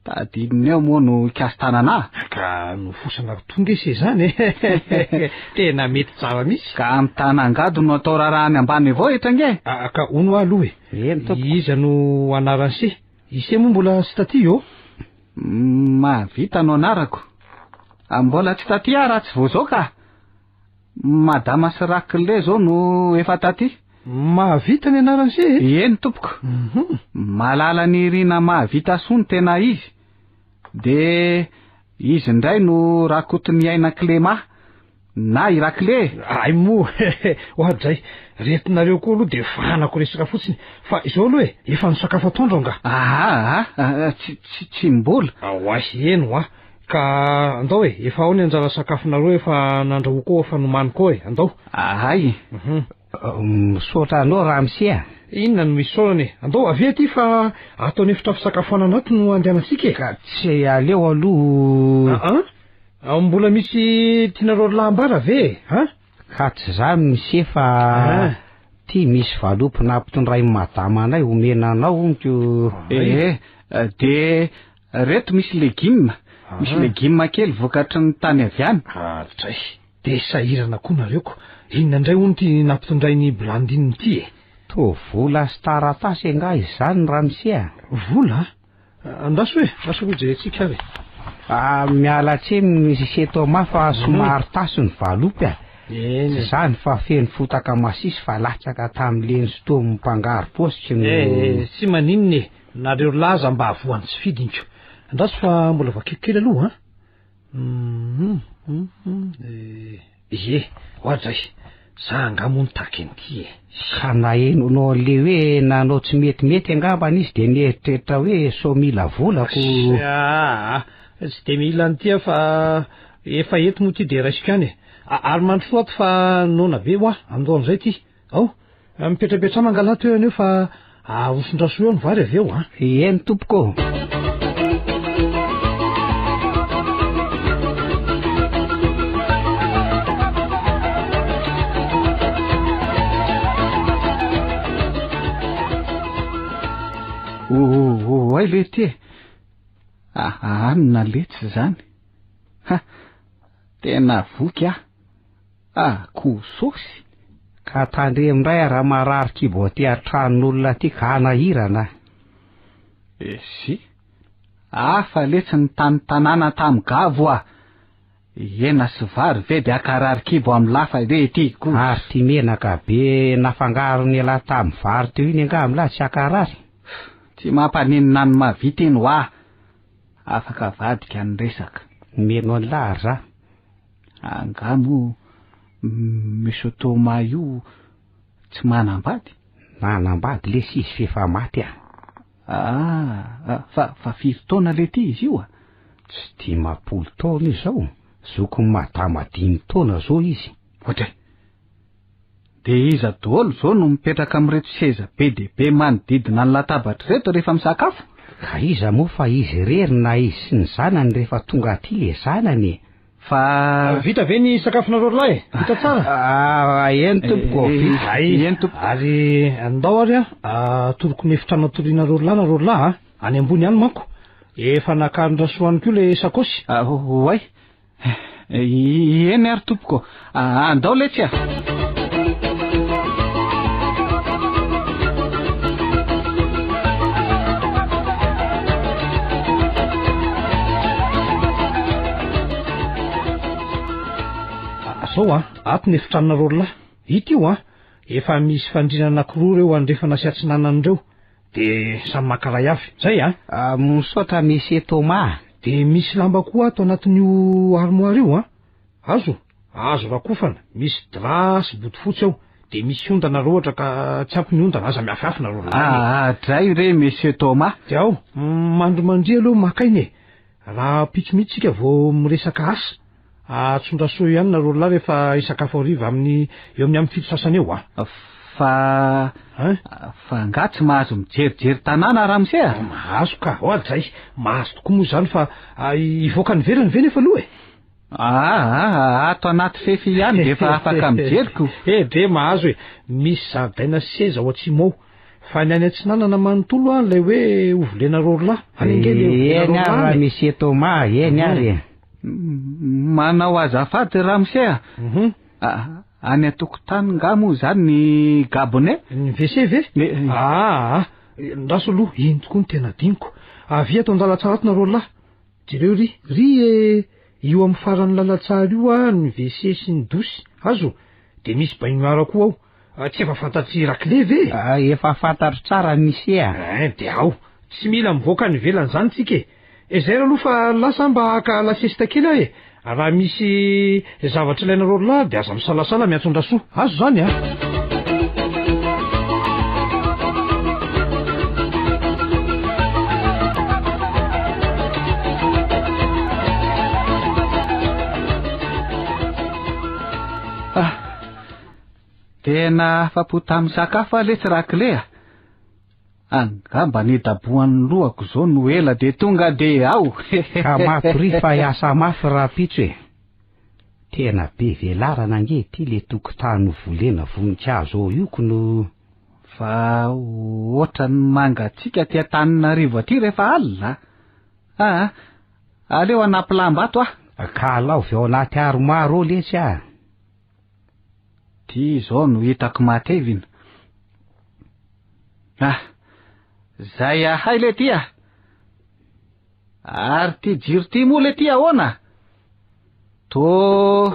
tadidiny eo moa no hikasi-tanana ahy. Ka nofosana rotoa nge se zany e. Tena mety tsara mihitsy. Ka amin'ny tanangady no atao raharaha any ambany avao etra nge. Ah, ka hono hoa aloha e. Eny tompoko. Iza no anaran'i se? I se moa mbola tsy taty ô? Mahavita no anarako. Mbola tsy taty aho raha tsy vao zao ka. Madama sy Rakle zao no efa taty. Mahavita ny anaran'i se e? Eny tompoko. Malala Nirina Mahavita soa no tena izy. De izy indray no Rakotoniaina Clément. Na i Rakle e! Hay moa oadray, retinareo koa aloha dia vanako resaka fotsiny, fa izao aloha e, efa nisakafo atoandro angaha? Aa, tsy, tsy, tsy mbola. Oay, eny hoa, ka andao e, efa ao ny anjara sakafonareo efa nandrahoako ao, efa nomaniko ao e, andao. Ahay. Misaotra anao ramose a! Inona no isaorana e, andao avia aty fa ato an'efitra fisakafoanana ato no andehanantsika e. Ka tsy aleo aloha. Aa. Ao mbola misy tianareo roalahy ambara ve e? Ha? Ka tsy zany mise fa ty misy valopy nampitondrain'i madama anay omena anao hono ko. Ee, de reto misy legioma, misy legioma kely vokatry ny tany avy any. Dray, de sahirana koa nareo ko. Inona indray hono ty nampitondrain'i Blandine ity e? Toa vola sy taratasy angaha izany ramose a? Vola? Andraso e, andraso aloha jerentsika ary e. Ah, miala tsiny Monsieur Thomas fa somary tasy ny valopy a. Eny Tsy e. izany fa feno fotaka masiso fa latsaka tamin'ileny sintomin'ny mpangaro paositra no. Eh, tsy maninona e, nareo laza mba voan'ny tsy fidiny ko. Andraso fa mbola vakiko kely aloha an. Hum, hum, hum, eh, ie, oadray, za angaha moa nitaky an'ity e. Ka naheno an'le hoe nanao tsy metimety angambany izy de nieritreritra hoe sao mila vola ko. Aa, tsy de mila an'ity aho fa efa eto moa ity de raisiko ihany e. Ary mandrosoa ato fa noana be hoa, andao amin'izay ity. Ao, mipetrapetraha mangalà toerana eo fa ahoson-dRasoa eo ny vary avy eo an. Eny tompoko ô. Oay le ty e. Anona letsy izany. Ha, tena voky aho. Akoho saosy? Ka tandremo indray raha marary kibo aty an-tranon'olona aty ka hanahirana. Esi, hafa letsy ny tany tanàna tam gavo a! Hena sy vary ve de hakarary kibo am lafa ve ity ko? Ary ty menaka be nafangaron'ialahy tam vary teo iny angaha amlah tsy hakarary? Tsy mampaninona ny mahavita iny hoa! Afaka avadika ny resaka. Omeno an'lah ary za. Angaha moa Monsieur Thomas io tsy manambady? Nanambady lesy izy f'efa maty a! Ah, fa fa firy taona lety izy io a? Tsy 50 taona izy zao, zokin'i madama dimy taona zao izy. Ohatray! Dia iza daholo izao no mipetraka amin'ireto seza be dia be manodidina ny latabatra ireto rehefa misakafo? Ka iza moa fa izy irery na izy sy ny zanany rehefa tonga aty le zanany e! Fa. Vita ve ny sakafonareo ry lahy e? Vita tsara? Ah, eny tompoko, vita. Hay, Eny tompoko. Ary andao ary an, atoroko ny efitrano atorianareo ry lahy nareo ry lahy a! Any ambony any manko. Efa nakarin-dRasoa any koa le sakaosy. Ah, oay. Eny ary tompoko. Andao letsy a! Zao an, ato ny efitranonareo ry lahy. Hita io an, efa misy fandriana anakiroa ireo andrefana sy atsinanana ireo. De samy maka iray avy. Zay an! Misaotra Monsieur Thomas. De misy lamba koa ato anatin'io armoire io an! Azo? Azo rakofana, misy drap sy bodofotsy ao, de misy ondana raha ohatra ka tsy ampy ny ondana, aza miafiafy nareo ry lahy e! Aa dray re Monsieur Thomas. De ao, mandrimandria aloha maka aina e! Rahampitso mihitsy tsika vao miresaka asa. Atsondrasoa eo ihany nareo lahy rehefa hisakafo hariva amin'ny eo amin'ny amin'ny 7 sasany eo a. Fa Hein? fa angaha tsy mahazo mijerijery tanàna ramose a? Mahazo ka, oadray, mahazo tokoa moa izany fa hivoaka any ivelany ve nefa aloha e? Aa ato anaty fefy ihany dia efa afaka mijery ko. Eh dre mahazo e, misy zaridaina sy seza ao atsimo ao. Fa ny any atsinanana manontolo an, ilay hoe hovolena roa lahy. Any ange ilay hovolena Eny roa ary lahy any e. Monsieur Thomas, eny ary e. Manao azafady ramose a. Any an-tokotany nga moa izany ny gabonais? Ny WC ve? Aa, ndraso aloha, iny tokoa no tena adinoko. Avia ato an-dalantsara ato nareo lahy. Jereo ry, ry e, io amin'ny faran'ny lalantsara io a, ny WC sy ny douche, azo? Dia misy baignoire koa ao. Tsy efa fantatr'i Rakle ve e? Ah, efa fantatro tsara Mise a. Eh, dia ao. Tsy mila mivoaka any ivelany izany tsika e. Izay aloha fa lasa mba haka la sieste kely aho e. Raha misy zavatra ilainareo ry lahy dia aza misalasala miantso an-dRasoa. Azo izany a. Ah, tena afa-po tamin'ny sakafo aho letsy Rakle a. Angamba nidabohan'ny lohako izao no ela dia tonga dia ao. Ka matoria fa hiasa mafy rahampitso e. Tena be velarana ange ity le tokotany hovolena voninkazo ao io ko no. Fa ohatran'ny mangatsiaka aty Antananarivo aty rehefa alina a. Aa, aleo hanampy lamba ato aho. Ka alaovy ao anaty armoire ao letsy a. Ty izao no hitako matevina. Ah, zay ahay le ty ah. Ary ty jiro ty moa le ty ahoana? To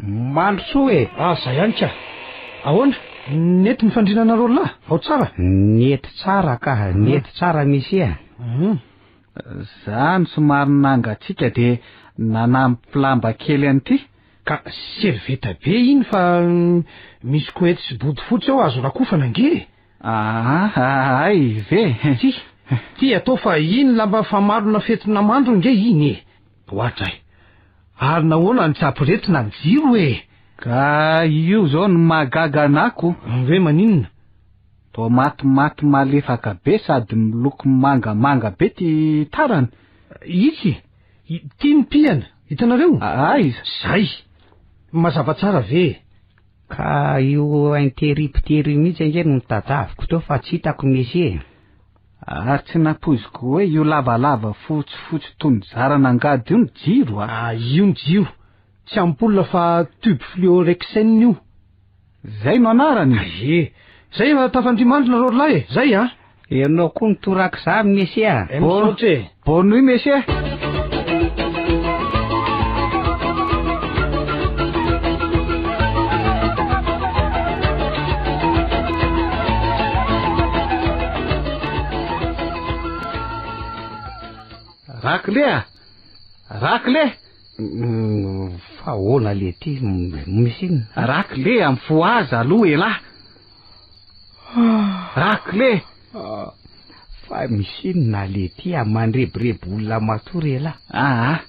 Mandrosoa e! Ah, zay ihany ka. Ahoana? Nety ny fandriana anareo lahy? Ao tsara? Nety tsara ka, nety tsara misy e. Za no somary nangatsiaka dia nanampy lamba kely an'ity. Ka serviette be iny fa misy koety sy bodofotsy ao azo rakofana ange e! Aa hay ve? Ty, ty atao fa iny lamba famarona fetina mandro ange iny e! Oadray! Ary nahoana no tsy ampiretina ny jiro e? Ka io zao no mahagaga anah ko. Hoe maninona? Toa matimaty malefaka be sady miloko mangamanga be ty tarany. Itsy, ity ny pihana, hitanareo? Aiza? Zay! Mazava tsara ve e? Ka io interrupteur io mihitsy ange no notadiaviko teo fa tsy hitako Messi e. Ary tsy nampoiziko hoe io lavalava fotsifotsy toy ny zaran'angady io ny jiro a! Ah, io ny jiro. Tsy ampoule fa tube fluorexène io. Zay no anarany? Ie. Zay efa tafandria-mandry nareo ry lahy e! Zay a! Ianao koa no torak'izany Messi a! Eh, misaotra e! Bonne nuit Messi a! Rakle a! Rakle! Fa ahoana le ty misy inona? Rakle a, mifohaza aloha elah! Rakle! Fa misy inona le ty a, mandrebireby olona matory elah? Aa,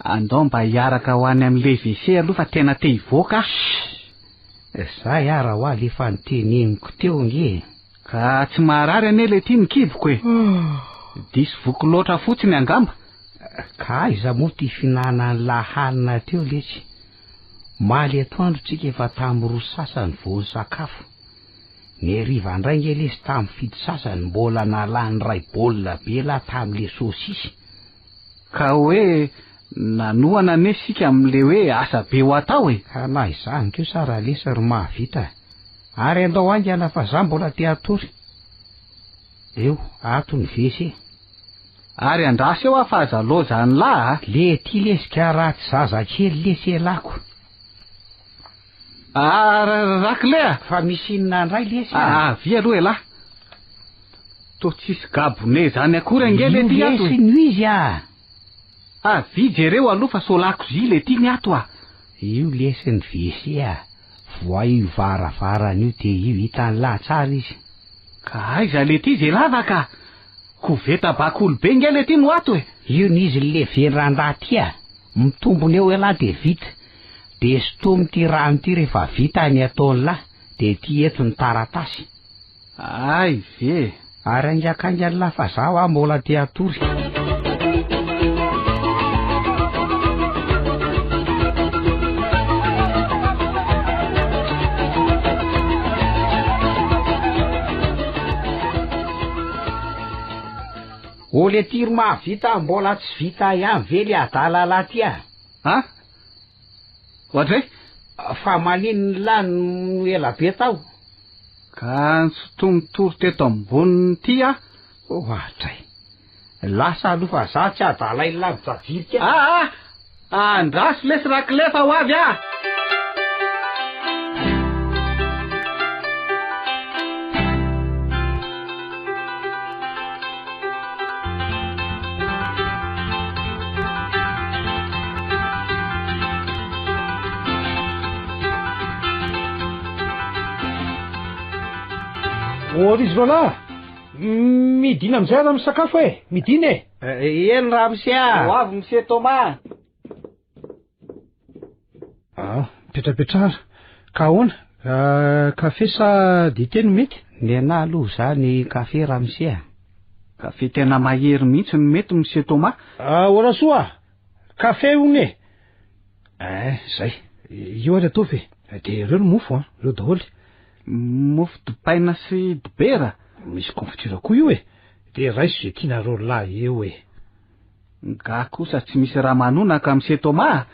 andao mba hiaraka ho any amin'le WC aloha fa tena te hivoaka aho. Zay ara hoa le efa noteneniko teo ange e. Ka tsy maharary anie le ty ny kiboko e. Diso voky loatra fotsiny angamba. Ka aiza moa ty fihinanan'lah hanina teo letsy. Omaly atoandro tsika efa tam roa sasany vao nisakafo. Ny hariva ndray nge lesy tam fito sasany mbola nalany ray baolina be lah tam le sosisy. Ka hoe nanohana anie isika amin'le hoe asa be ho atao e! Ka na izany kosa ara lesy ry mahavita a! Ary andao haingana fa za mbola te hatory. Eo, ato ny WC. Ary andraso eo aho fa aza loza an'lah a! Le ty lesy ka raha tsy zazakely lesy elako. Ah Rakle a! Fa misy inona ndray lesy a? Avia aloha elah. Toa tsisy gabone zany akory ange le ty ato e. Io lesy no izy a! Avia jereo aloha fa sao lakozia le ty ny ato a! Io lesy ny WC a! Vohay io varavarana io de io hitan'lah tsara izy. Ka aiza le ty ze lavaka? Koveta bakoly be nge le ty no ato e! Io ny izy le vendrandà ty a! Mitombona eo elah de vita! De sintomy ty rano ty rehefa vita ny ataon'lah de ty eto ny taratasy. Hay ve! Ary haingakaingana lah fa za hoa mbola te hatory. Ô le tiry mahavita mbola tsy vita ihany ve le adala lah ty a? A? Oadray? Fa maninona lah no ela be tao? Ka nitsotomitory teto ambonin'ity aho. Oadray. Lasa aloha fa za tsy adalain'lah mijajirika. Aa! Andraso lesy rakle fa ho avy aho. Ô ry izy roalahy, midina amin'izay raha misakafo e, midina e. Eny ramose a. Ho avy monsieur Thomas. Ah, mipetrapetrara. Ka ahoana? Kafe sa dite no mety? Ny anah aloha izany kafe ramose a. Kafe tena mahery mihitsy no mety monsieur Thomas. Ah, ô Rasoa a! Kafe hono e! Eh, zay. Io ary ataovy e. Dia ireo ny mofo an, ireo daholo. Mofo dipaina sy dibera? Misy confiture koa io e. Dia raiso izay tianareo lahy eo e. Nga kosa tsy misy ramanonaka monsieur Thomas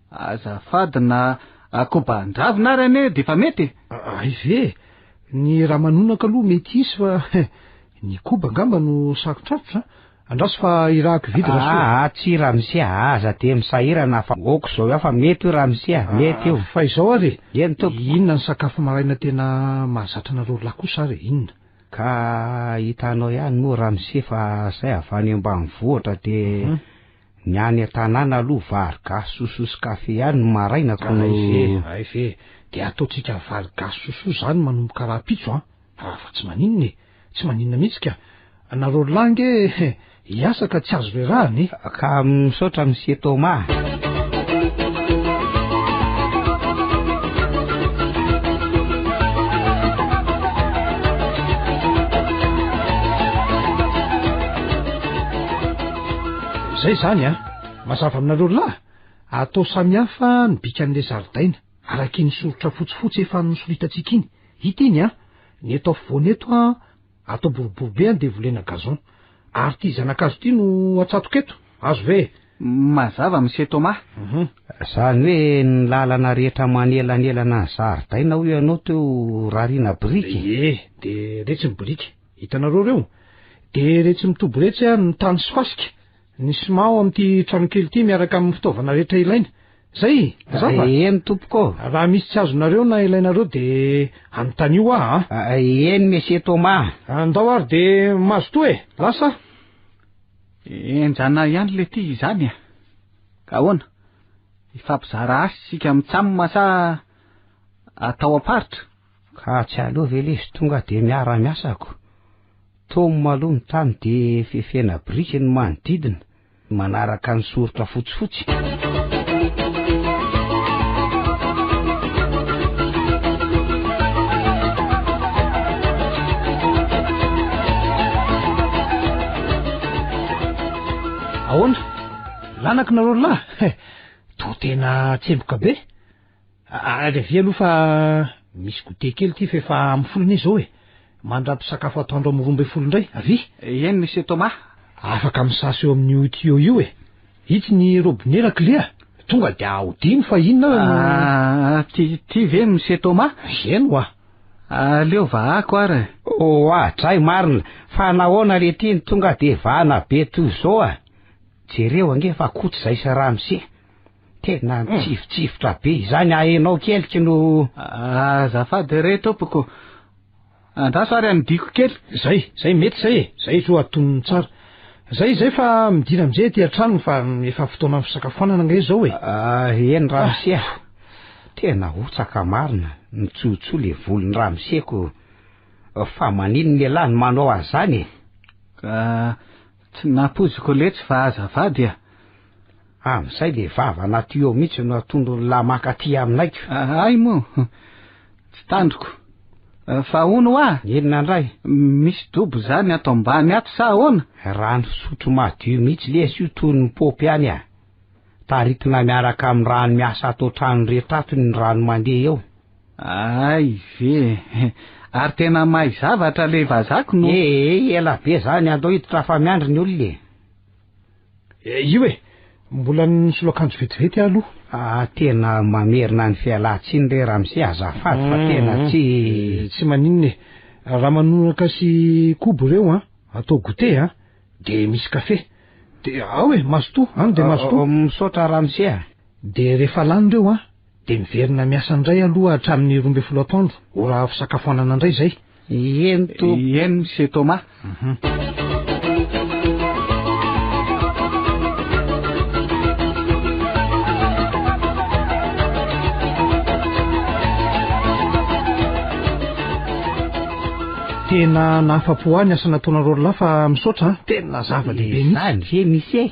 a! Azafady na koban-dravina ary anie dia efa mety e! Hay ve e! Ny ramanonaka aloha mety hisy fa ny koba angamba no sarotrarotra an! Andraso fa irahako hividy Rasoa. Aa tsia ramose a, aza dia misahirana fa ok izao ihany fa mety io ramose a, mety io. Fa izao ary e, Eny tompoko. Inona ny sakafo maraina tena mahazatra anareo lahy kosa ary e, inona? Ka hitanao ihany moa ramose fa zay avy any ambanivohitra de ny any an-tanàna aloha vary gasy sosoa sy kafe ihany no maraina ko. Hay ve, hay ve, de ataontsika vary gasy sosoa zany manomboka rahampitso an, fa tsy maninona e, tsy maninona mihitsy ka, nareo lahy nge hiasa ka tsy azo rerahana e. Ka misaotra Monsieur Thomas. Zay zany an! Mazava aminareo lahy? Atao samihafa ny bikan'ilay zaridaina, araka iny soritra fotsifotsy efa nosoritantsika iny. Hita iny an! Ny eto afovoany eto an, Atao boribory be an dia volena gazon. Ary ity zanakazo ity no atsatoka eto. Azo ve e? Mazava Monsieur Thomas. Zany hoe ny lalana rehetra manelanelana ny zaridaina hoy ianao teo rariana biriky? Ie, dia retsy ny biriky. Hitanareo ireo? Dia retsy mitoby retsy an ny tany sy fasika. Ny ciment ao amin'ity tranokely ity miaraka amin'ny fitaovana rehetra ilaina. Zay! Mazava? Eny tompoko ô. Raha misy tsy azonareo na ilainareo dia anontanio aho an. Eny Monsieur Thomas. Andao ary dia mazotoa e! Lasa aho. Henjana ihany le ty izany a! Ka ahoana? Hifampizara asa isika mitsam sa atao am-paritra? Ka tsy aleo ve lesy tonga dia miara-miasa ko? Tom aloha ny tany dia fefena biriky ny manodidina. Manaraka ny soritra fotsifotsy. Izany aky nareo lahy. Toa tena tsemboka be. Ary avia aloha fa misy goûter kely ity fa efa amin'ny folo anie izao e. Mandra-pisakafo atoandro amin'ny 12 indray. Avia. Eny Monsieur Thomas. Afaka misasa eo amin'io tuyau io e. Itsy ny robinet rakle a. Tonga dia ahodino fa inona ara no. Ah, ty, ty ve Monsieur Thomas? Eny hoa. Aleo vahako ary e. Oa, dray marina, fa nahoana le ty no tonga de vahana be toy izao a? Jereo ange fa koto izay sy ramose. Tena mitsifotsifotra be izany ahenao keliky no. Azafady re tompoko. Andraso ary anidiko kely. Zay, zay mety zay e, zay zo atonony tsara. Zay zay fa midira amizay aty an-trano fa efa fotoanan'ny fisakafoanana ange zao e. Ah, eny ramose a. Tena hotsaka marina, mitsotso le volon'ny ramoseko. Fa maninona ialahy no manao an'izany e? Ka tsy nampoiziko letsy fa azafady a. Amin'izay le vava na tuyau mihitsy no atondron'ny lahy maka aty aminay ko. Hay moa, tsy tandroko. Fa hono hoa? Inona indray? Misy dobo izany ato ambany ato sa ahoana? Rano fisotro madio mihitsy lesy io toy ny mipôpy ihany a! Taritina miaraka amin'ny rano miasa ato an-trano rehetra ato ny rano mandeha eo. Hay ve! Ary tena mahay zavatra le vazako no. Ee, ela be zany, andao hiditra fa miandry ny olona e! Eh, io e! Mbola nisolo akanjo vetivety aho aloha. Ah, tena mamerina ny fialan-tsiny re ramose, azafady fa tena tsy. Tsy maninona e! Ramanonaka sy kobo ireo an, atao goûter an, de misy kafe. De ao e, mazotoa, any de mazotoa. Misaotra ramose a! De rehefa lany ireo an, de miverina miasa indray aloha hatramin'ny 12 atoandro, ora fisakafoanana indray izay. Eny tompoko. Eny Monsieur Thomas. Tena nahafapo ahy ny asa nataonareo roalahy fa misaotra an, tena zava-dehibe mihitsy. Izany ve misy e?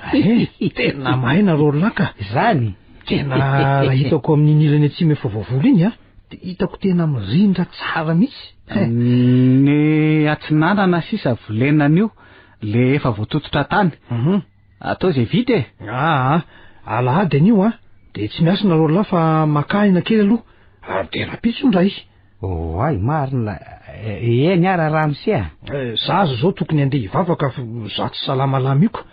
Eh, tena mahay nareo roalahy ka. Izany? Tena raha hitako amin'iny ilany atsimo efa voavoly iny an, dia hitako tena mirindra tsara mihitsy. Ny atsinanana sisa volena an'io, le efa voatototra tany. Atao izay vita e! Aa, alahady anio an, dia tsy miasa nareo roalahy fa maka aina kely aloha, ary dia rahampitso indray. Oay marina, eny ara ramose a! Za aza zao tokony handeha hivavaka fa za tsy salama lamiko.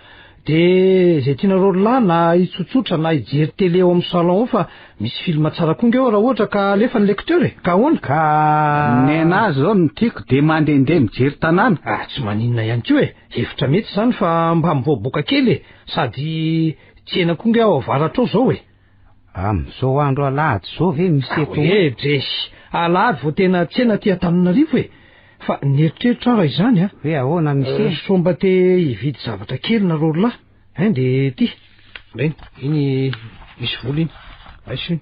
De zay tianareo ry lahy na hitsotsotra na hijery télé ao amin'ny salon ao fa misy film tsara koa nge ao raha ohatra ka alefa ny lecteur e! Ka ahoana? Ka. Nenah zao no tiako de mandehandeha mijery tanàna. Ah tsy maninona ihany koa e! Hevitra mety izany fa mba mivoaboaka kely e! Sady tsena koa nge ao avaratra ao zao e! Amin'izao andro alahady izao ve misy eto? Eh dresy! Alahady vao tena tsena aty Antananarivo e! Fa nieritreritra aho raha izany a! Hoe ahoana misy e? Sao mba te hividy zavatra kely nareo ry lahy? Hein de ty! Reny, iny misy vola iny. Raiso iny.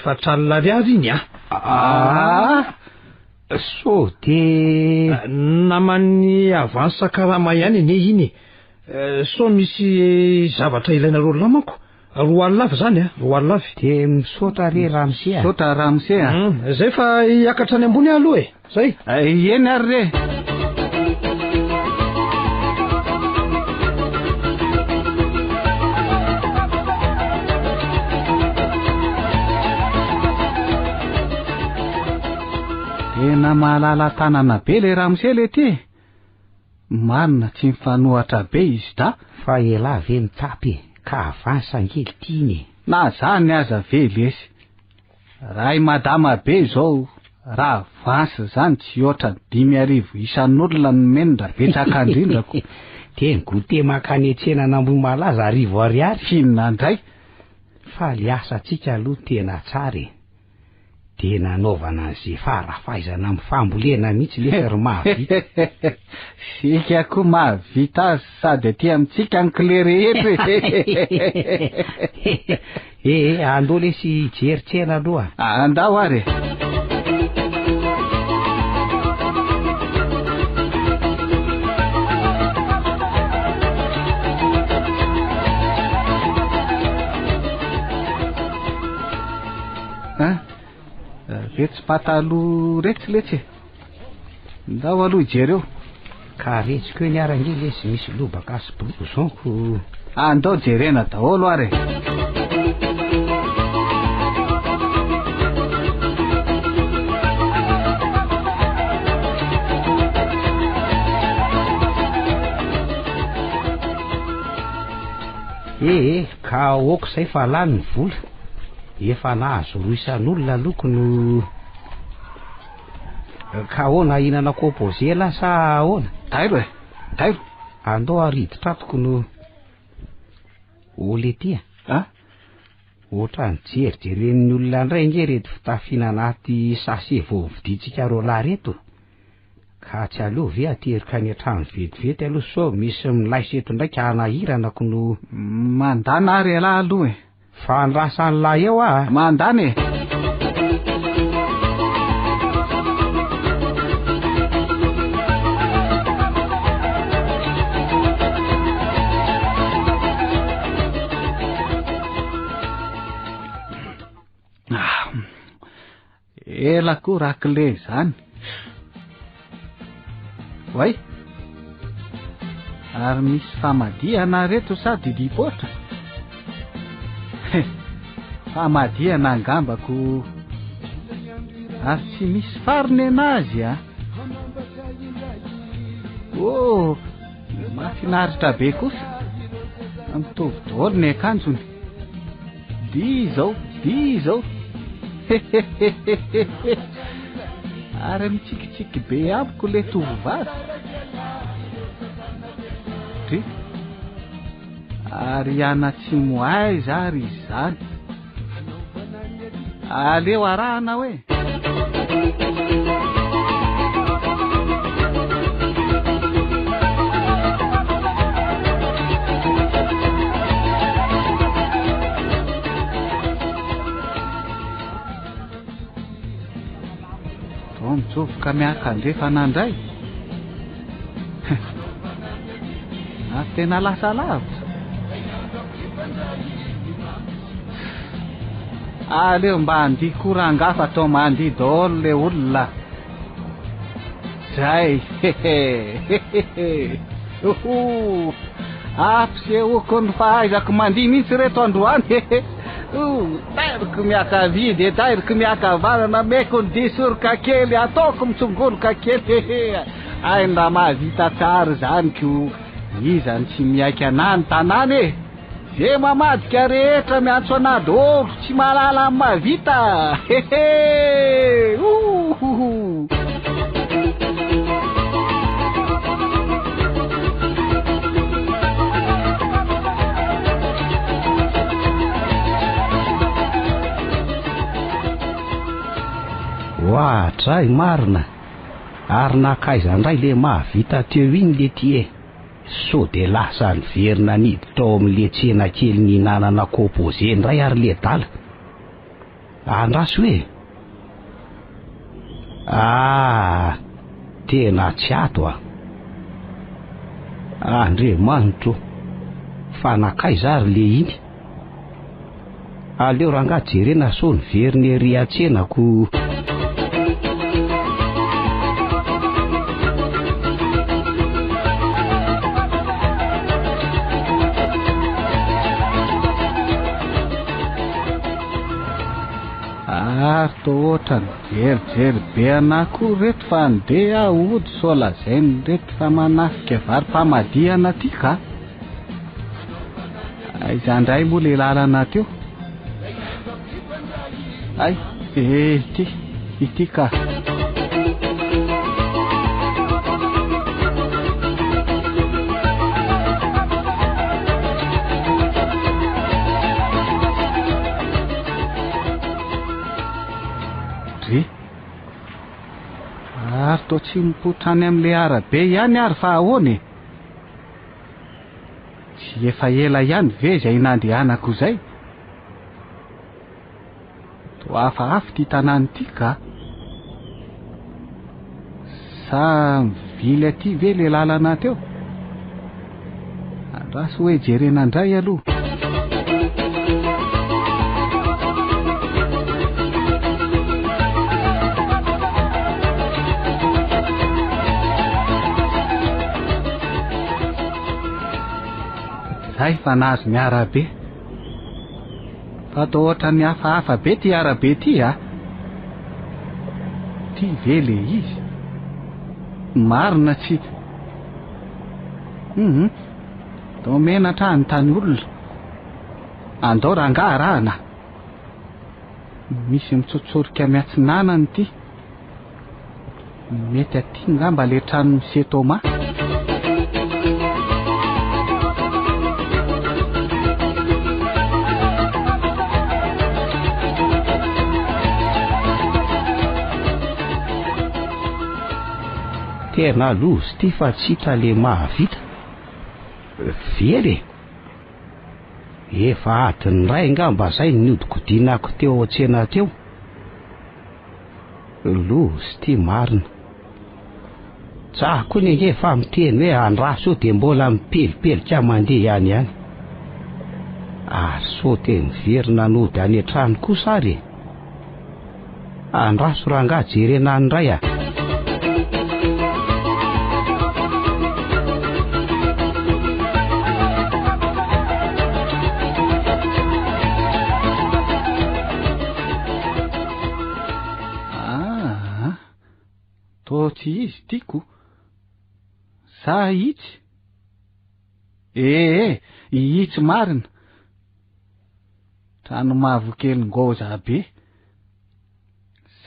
40 ariary iny a! Ah! Sao de. Naman'ny avance karama ihany anie iny e! Sao misy zavatra ilainareo ry lahy manko. 20 avy izany a, 20 avy. De misaotra re ramose a. Misaotra ramose a. Zay fa hiakatra any ambony aho aloha e. Zay. Eny ary re. Tena mahalala tanana be le ramose le ty e. Marina tsy mifanohatra be izy da. Fa elah ve mitapy e, ka avance ange l'tiany e. Na zany aza ve lesy, raha i madama be izao raha avance zany tsy hihoatra ny 5000 isan'olona no nomeny raha betsaka indrindra ko. De ny goûter mankany an-tsenan'Ambohimalaza 1000 ariary. F'inona indray? Fa le asantsika aloha tena tsara e. Dia nanaovana an'izay fara-fahaizana amin'ny fambolena mihitsy nefa ry mahavita. Isika koa mahavita azy sady aty amintsika ny clé rehetra e. Eh, andao lesy hijery tsena aloha. Andao ary e. An! Retsy pataloha retsy letsy e! Ndao aloha hijery eo. Ka retsiko eny ary ange lesy misy lobaka sy blouson ko. Andao jerena daholo ary e. Ee, ka aoka izay fa lany ny vola. Efa nahazo roa isan'olona aloha no Ka ahoana hihinana composé lah sa ahoana? Tairo e! Tairo! Andao ary hiditra atoko no Ô letia a! Ohatran'ny jerijeren'ny olona indray ange ireto fitafiana anaty sachet vao novidintsika roalahy ireto. Ka tsy aleo ve ateriko any an-trano vetivety aloha sao misy milaiso eto indray ka hanahirana ko no. Mandana ary ialahy aloha e! Fa andrasan'lah eo aho a! Mandana e! Ah, Ela koa rakle izany. Oay! Ary misy famadihana reto sa didipoitra? Famadihana angamba ko. Ary tsy misy fariny anazy a. Oh, mahafinaritra be kosa. Mitovy daholo ny akanjony. Dia izao, dia izao. Hehehehehe. Ary mitsikitsiky be amiko le tovovavy. Dry. Ary hianatsimo aiza ary izy izany? Aleo arahana hoe. Toa mitsofoka miakandrefana indray. Ary tena lasa lavitra. Aleo mba handihy koa rangaha fa toa mandihy daholo le olona. Zay hehe. Oho. Ampisehoako ny fahaizako mandihy mihitsy reto androany hehe. Tairiko miakavia dia tairiko miakavanana, ameko ny disoroka kely, ataoko mitsongoloka kely hehe. Hay mba mahavita tsara izany ko iza no tsy miaiky anah ny tanàna e! Ze mamadika rehetra miantso anah daholo tsy mahalala ny mahavita hehe! Ouhouhou! Oadray marina! Ary nankaiza ndray le mahavita teo iny lety e? Sao de lasa niverina niditra ao amin'le tsena kely nihinanana composé ndray ary le adala? Andraso e! Ah! Tena tsy ato a! Andriamanitro! Fa nankaiza ary le iny? Aleo rangahy jerena sao niverina ery an-tsena ko. Ary toa ohatran'ny jerijery be anah koa reto fa andeha aho hody sao lazain'ireto fa manafika vary-pamadihana aty ka. Aiza indray moa le lalana teo? Ay, eh, ity, ity ka. Dry. Ary toa tsy mipoitra any amin'ilay arabe ihany ary fa ahoana e? Tsy efa ela ihany ve izay nandehanako izay? Toa hafahafa ity tanàna ity ka. Sa mivily aty ve ilay lalana teo? Andraso hoe jerena indray aloha. Hay fa nahazo ny arabe. Fa toa ohatran'ny hafahafa be ty arabe ty a! Ty ve le izy? Marina tsy. Hum, toa menatra aho hanontany olona. Andao rangahy arahana. Misy mitsotsorika miatsinanana ity. Mety aty ngamba le tranon'i Monsieur Thomas. Tena loza ity fa tsy hita le mahavita. Very e! Efa adiny iray angamba zay no niodikodinako teo an-tsena teo. Loza ity marina. Za koa ny ange fa miteny hoe andraso eo dia mbola mipelipelika mandeha ihany ihany. Ary sao dia miverina nody any an-trano kosa ary e. Andraso rangahy jerena any indray a. Aa, toa tsy izy ity ko. Sa itsy? Ee, itsy marina. Trano mavokely ngôza be.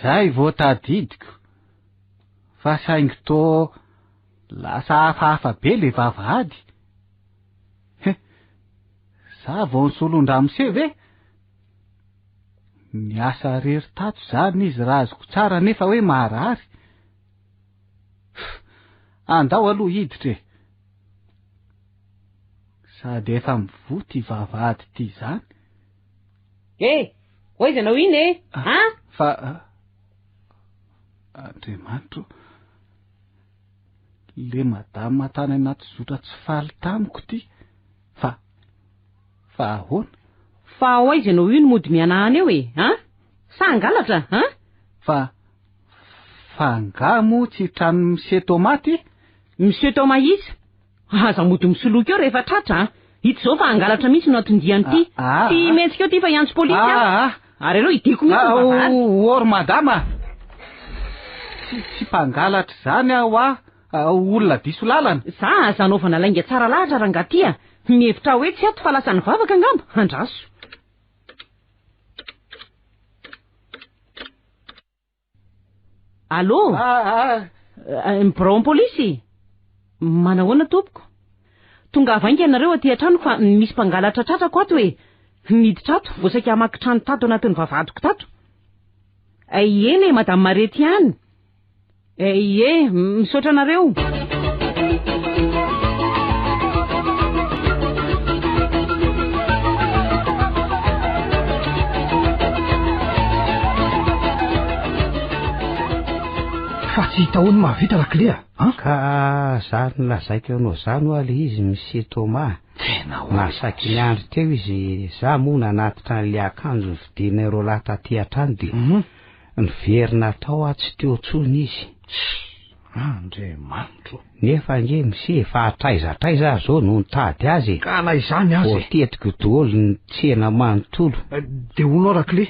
Zay vao tadidiko. Fa saingy toa lasa hafahafa be le vavahady. He, za vao nisolon-dramose ve? Niasa rery tato zany izy raha azoko tsara nefa hoe marary. Andao aloha hiditra e. Sady efa mivoha ty vavahady ty zany. Eh! Ho aiza ianao iny e? Ah, An? Fa Andriamanitro o! Le madama tany anaty zotra tsy faly tamiko ty fa fa ahoana? Fa ho aiza ianao io no mody mihanahana eo e? An? Sa hangalatra? An? Fa fa angaha moa tsy tranon'i Monsieur Thomas ty? Monsieur Thomas iza? Aza mody misoloky eo rehefa tratra an! Hita izao fa hangalatra mihitsy no anton-dian'ity. Ah, ah, Tsy mihetsika eo ty fa hiantso polisy aho. Ah, ah. Ary aleo hidiako mihitsy ny vavahady. Ah, or madama! Tsy tsy mpangalatra izany aho ah! Olona diso lalana. Za aza anaovana lainga tsara lahatra rangahy ty a! Mihevitra aho hoe tsy ato fa lasa nivavaka angamba? Andraso. Allô? Ah, ah. Eh, ny biraon'ny polisy? Manahoana tompoko? Tongava haingana nareo aty an-tranoko fa misy mpangalatra tratrako ato e! Niditra ato, vao saika hamaky trano tato anatin'ny vavahadiko tato. Eh, eny e, Madame Marety ihany. Eh, ie, misaotra anareo. Fa tsy hita hono mahavita lakile a! An? Ka zany lazaiko anao zany hoa le izy Monsieur Thomas. Tena hoe. Nasaky niandry teo izy, za moa nanatitra an'le akanjo novidianay roalahy taty hatrany de Niverina tao aho tsy teo intsony izy. Andriamanitro. Nefa ange Mse efa hatraiza hatraiza aho zao no nitady azy e. Ka na izany aza e. Voatetiko daholo ny tsena manontolo. Dia hono aho Rakle,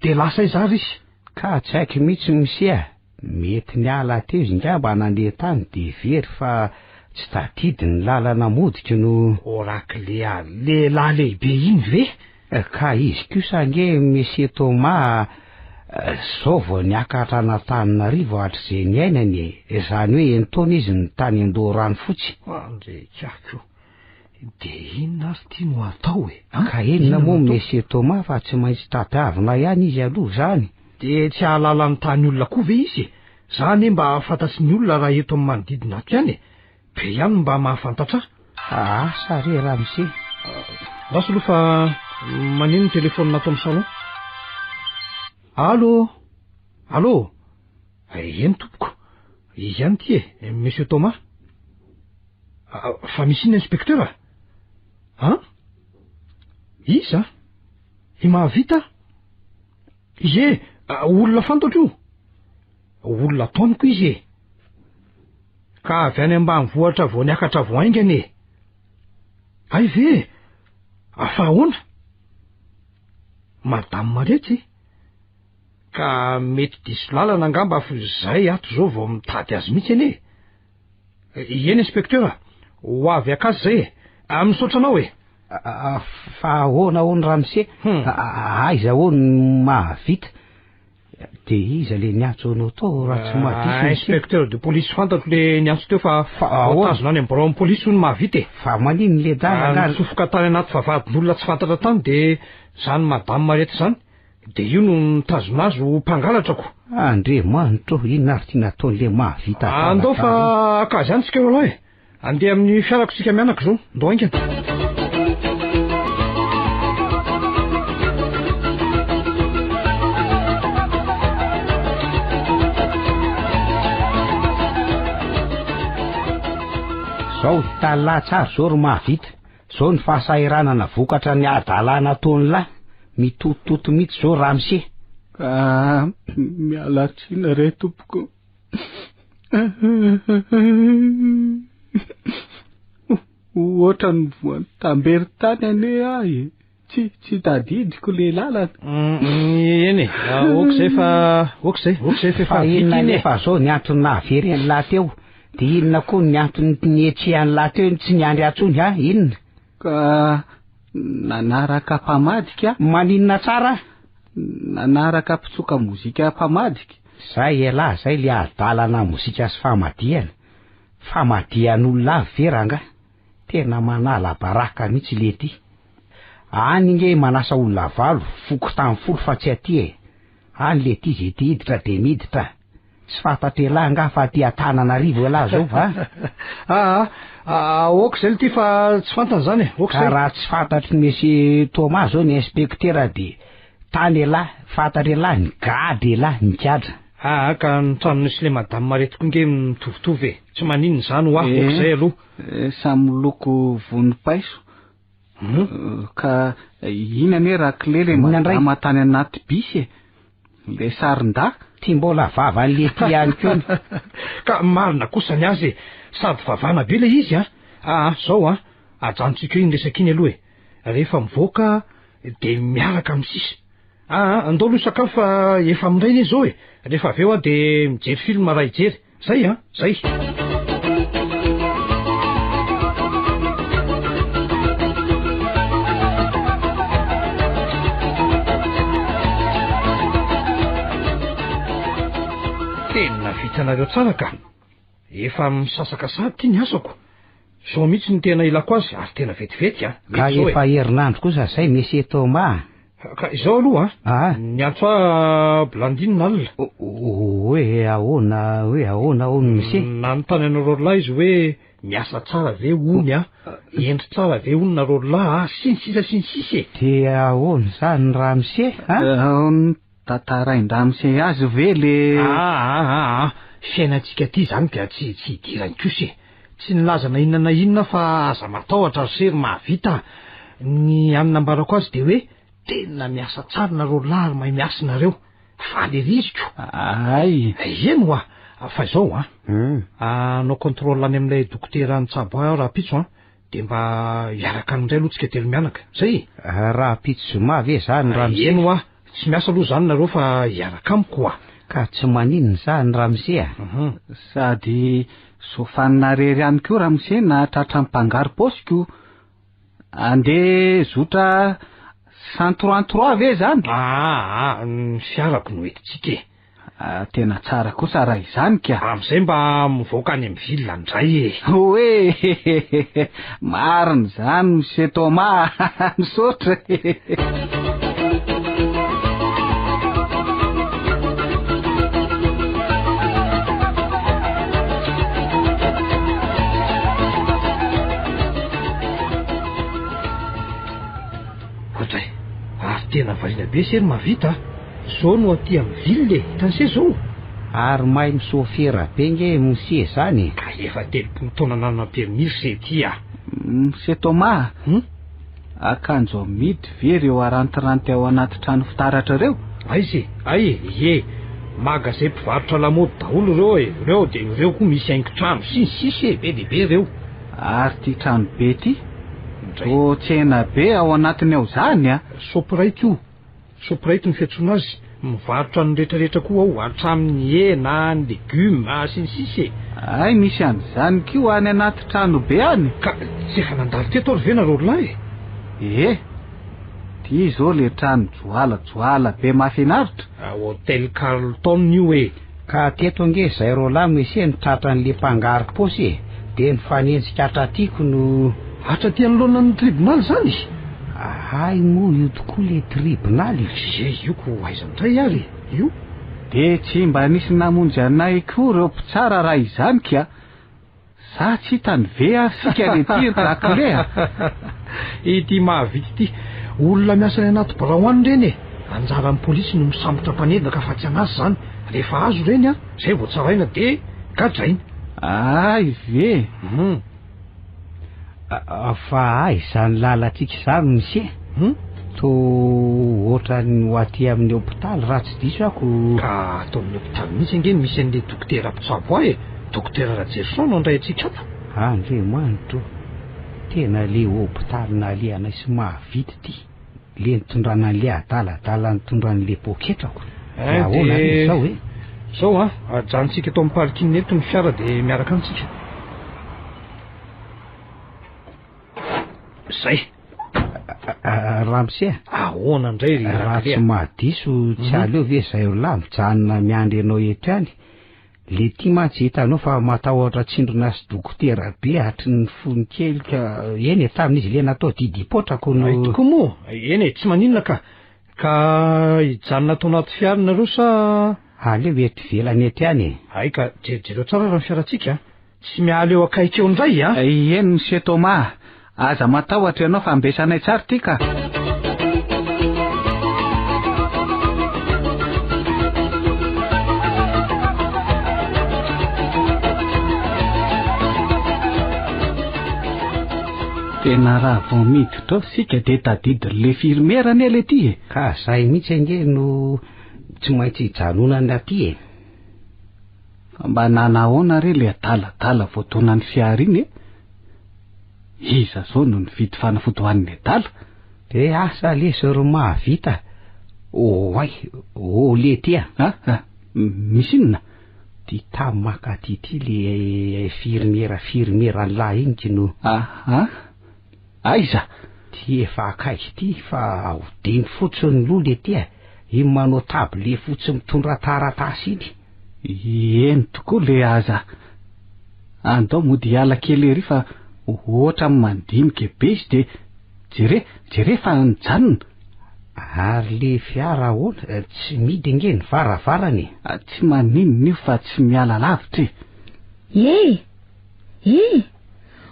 dia lasa aiza ary izy? Ka tsy haiko mihitsy Mse a. Mety niala teo izy ngamba nandeha tany dia very fa tsy tadidy ny lalana modiko no. O Rakle a, lehilahy lehibe iny ve? Ka izy kosa ange Monsieur Thomas zao vao niakatra an'Antananarivo hatrizay niainany e, izany hoe enin-taona izy no tany Andoharanofotsy. Andriakako, dia inona ary ity no atao e? An? Ka inona moa Monsieur Thomas fa tsy maintsy tadiavina ihany izy aloha izany. Dia tsy hahalala ny tany olona koa ve izy e? Za anie mba fantatry ny olona raha eto amin'ny manodidina ato ihany e! Be ihany no mba mahafantatra ahy. Asa re ramose. Andraso aloha fa maneno ny telefaonina ato amin'ny salon. Allo! Allo! Eny tompoko. Izy ihany ity e, Monsieur Thomas. Fa misy inona inspecteur? An? Iza? I Mahavita? Ie, olona fantatro io. Olona ataoniko izy e. Ka avy any ambanivohitra vao niakatra vao haingana e! Hay ve? Fa ahoana? Madame Mariette e? Ka mety diso lalana angamba fa izay ato izao vao mitady azy mihitsy anie e. Eny inspecteur a, ho avy haka azy izay e. Ah, misaotra anao e. Fa ahoana hono ramose? Aiza hono no mahavita? De iza le niantso anao tao raha tsy mahadiso Ah, inspecteur de police fantatro le niantso teo fa voatazona any amin'ny biraon'ny polisy hono mahavita e. Fa manino le dada Ah, angaha? nitsofoka tany anaty vavahadin'olona tsy fantatra tany de zany madame Mariette zany de io no nitazona azy ho mpangalatra ko. Andriamanitra ô, inona ary ty nataon'le mahavita adala Andao fa tary? haka azy any tsika roalahy e. Andeha amin'ny fiarako tsika mianaka izao. Ndao haingana. Zao hitan'lah tsara zao ry mahavita. Zao ny fahasahiranana vokatra ny hadalana ataon'lah. Mitotototo mihitsy zao ramose. Ka miala tsiny re tompoko. Ohatran'ny voan'ny tambery tany anie aho e. Tsy tsy tadidiko le lalana. Eny e, ok zay fa ok zay, ok zay fa efa Fa vita inona iny e. anefa zao ny antony nahavery an'lah teo? De inona koa ny antony nihetsehan'lah teo tsy niandry ahy tsony ha? Inona? Ka nanaraka mpamadika. Maninona tsara? Nanaraka mpitsoka mozika mpamadika. Zay elah zay le adalana mozika sy famadihana. Famadihan'olona avy ve rangah? Tena manala baraka mihitsy lety. Any nge manasa olona valo, fokontany folo fa tsy aty e. Any lety ze te hiditra de miditra. Tsy fantatr'elah angaha fa aty Antananarivo elah zao va? Aa, aoka izay lty fa tsy fantany izany e, aoka Ka izay. raha tsy fantatry ny monsieur Thomas zao ny inspecteur de tany elah, fantatr'elah nigadra elah, nigadra. Aa, ka ny trano nisy le madame Mariette koa nge mitovitovy e, tsy maninona izany hoa, aoka izay aloha. Samy miloko vonim-paiso. Ka iny anie rakle le Inona indray? madama tany anaty bus e! Le sarin-dahy. Ty mbola vavan'i Lety ihany koa ny. Ka marina kosa ny azy e! Sady vavana be le izy an! Aa zao an! Ajanontsika eo iny resaka iny aloha e! Rehefa mivoaka de miaraka amin'ny sisa. Aa andao aloha hisakafo fa efa miraina izy zao e! Rehefa avy eo aho de mijery film raha hijery. Zay an! Zay! Tena vitanareo tsara ka! Efa misasaka sahady ty ny asako. Zao mihitsy no tena ilako azy ary tena vetivety an! Ka Mety zao e! efa herinandro kosa zay Monsieur Thomas a! Ka izao aloha an! Niantso ahy Blandine alina. Hoe ahoana hoe ahoana hono Monsieur? Nanontany anareo roalahy izy hoe miasa tsara ve hony an? Hendry tsara ve hono nareo roalahy an? Sy ny sisa sy ny sisa e! Dia ahoana izany ramose an? Tantarain-dramose azy ve le. Aa aa fiainantsika aty izany ka tsy tsy idirany kosa e! Tsy nilaza na inona na inona aho fa aza matahotra ry se ry mahavita a! Ny hany nambarako azy dia hoe tena miasa tsara nareo lahy ary mahay miasa nareo! Faly ery izy ko! Hay! Eny hoa! Fa izao an! Hanao contrôle any amin'ilay dokotera nitsabo ahy aho rahampitso an! Dia mba hiaraka any indray aloha tsika telo mianaka. Zay e! Rahampitso zoma ve zany ramose? Eny hoa, tsy miasa aloha zany nareo fa hiaraka amiko hoa. Ka tsy maninona zany ramose a! Sady sofanina rery ihany koa ramose na tratran'ny mpangaro paosiko. Andeha zotra 133 ve zany? Aa, ny fiarako no entintsika e! Ah, tena tsara kosa raha izany ka. Amin'izay mba mivoaka any amin'ny ville indray e. Oe, marina izany Monsieur Thomas, misaotra e. Ohatray, ary tena variana be se ry mahavita a. Zao no aty am ville e, hitan'i se zao? Ary mahay misôfera be nge Mose zany e! Ka efa 30 taona nanana permis ry se ty a! Mose Thomas a! Akanjo amidy ve ireo arantiranty ao anaty trano fitaratra ireo? Aiza e! Ay e! Ie! Magasin mpivarotra lamaody daholo ireo e! Ireo dia ireo koa misy haingon-trano sy ny sisa e! Be dia be ireo! Ary ity trano be ity? Indray. Ô tsena be ao anatiny ao zany a! Shoprite io. Shoprite no fiantsoana azy. Mivarotra ny retraretra koa ao, hatramin'ny hena, ny legioma, sy ny sisa e. Hay misy an'izany koa any anaty trano be any? Ka tsy efa nandalo teto ary ve nareo roalahy e? Ee. Ty izao le trano joala joala be mahafinaritra. Hotel Carlton io e. Ka teto ange zay roalahy monsieur no tratran'le mpangaro-paosy e! De nifanenjika hatraty ko no. Hatraty anoloanan'ny tribonaly zany? Hay moa io tokoa le tribonaly e! Ie io ko aiza ndray ary e! Io? De tsy mba nisy namonjy anay koa reo mpitsara raha izany ka! Za tsy hitany ve ary sika le ty ry lakile a! Ity mahavita ity. Olona miasa any anaty birao any ireny e! Anjaran'ny polisy no misambotra mpanendaka fa tsy anazy izany. Rehefa azo ireny an, izay vao tsaraina dia gadraina. Hay ve? Hum. Fa aiza izany lalantsika izany monsieur? Hum? Toa ohatran'ny ho aty amin'ny hopitaly raha tsy diso aho ko. Ka ato amin'ny hopitaly mihitsy ange no misy an'ilay dokotera mpitsabo ahy e! Dokotera Rajerison no handray antsika ato. Andriamanitra ô! Tena le hopitaly nalehanay sy mahavita ity, le nitondrana an'le adaladala nitondra an'le poketrako. Dia ahoana re izao e? Izao an, ajanontsika eto amin'ny parking eto ny fiara dia miaraka any tsika. Zay. Ramose a! Ahoana indray ry Raha tsy mahadiso tsy aleo ve zay roalahy mijanona miandry anao eto ihany? Le ty mantsy hitanao fa matahotra tsindrona sy dokotera be hatry ny fony kely ka eny e tamin'izy le natao didim-potrako no. Hay tokoa moa, eny e, tsy maninona ka. Ka hijanona ato anaty fiara nareo sa? Aleo eto ivelany eto ihany e. Hay ka, jerijereo tsara raha ny fiarantsika a. Tsy miala eo akaiky eo indray a! Eny Monsieur Thomas, aza matahotra ianao fa ambesanay tsara ity ka. Tena raha vao miditra ao isika dia tadidin'ilay firmiera anie ilay ity e! Ka zay mihitsy ange no tsy maintsy hijanonana aty e! Fa mba nanahoana re le adaladala voadonan'ny fiara iny e? Iza zao no nividy fanafody ho an'ny adala? De asa lesy ry mahavita oay ô lety a! A a! Misy inona? Ty tamy maka aty ty le infirmiera firmiera an'lah iny ky no. A a! Aiza? Ty efa akaiky ty fa ahodino fotsiny loha lety a! Iny manao table fotsy mitondra taratasy iny. Eny tokoa le aza. Andao mody hiala kely ery fa ohatran'ny mandinika be izy de jere, jere fa nijanona. Ary le fiara ahoana? Tsy mihidy ange ny varavarana e. Tsy maninona io fa tsy miala lavitra e. E! E!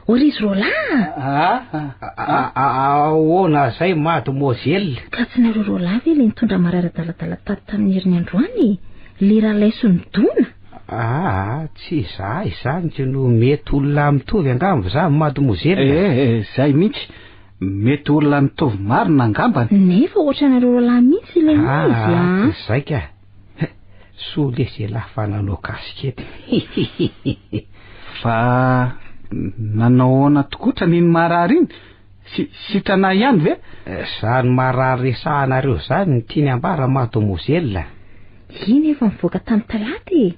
Ô ry izy roalahy a! Ahoana zay mademoiselle? Ka tsy nareo roalahy ve le nitondra marary adaladala tato tamin'ny heriny androany e? Le ralay sy ny dona? Aa, tsy izahay izany ko no mety olona mitovy angamba izany mademoiselle. Eh, zay mihitsy. Mety olona mitovy marina angambany. Nefa ohatranareo roalahy mihitsy ilay izy a! Aa, tsy zay ka. Soa lesy elah fa nanao kasikety. Hihihihi. Fa nanao ahoana tokotrany iny marary iny? Si, sitrana ihany ve? Zany marary resahanareo zany no tiany ambara mademoiselle. Iny efa nivoaka tamin'ny talata e!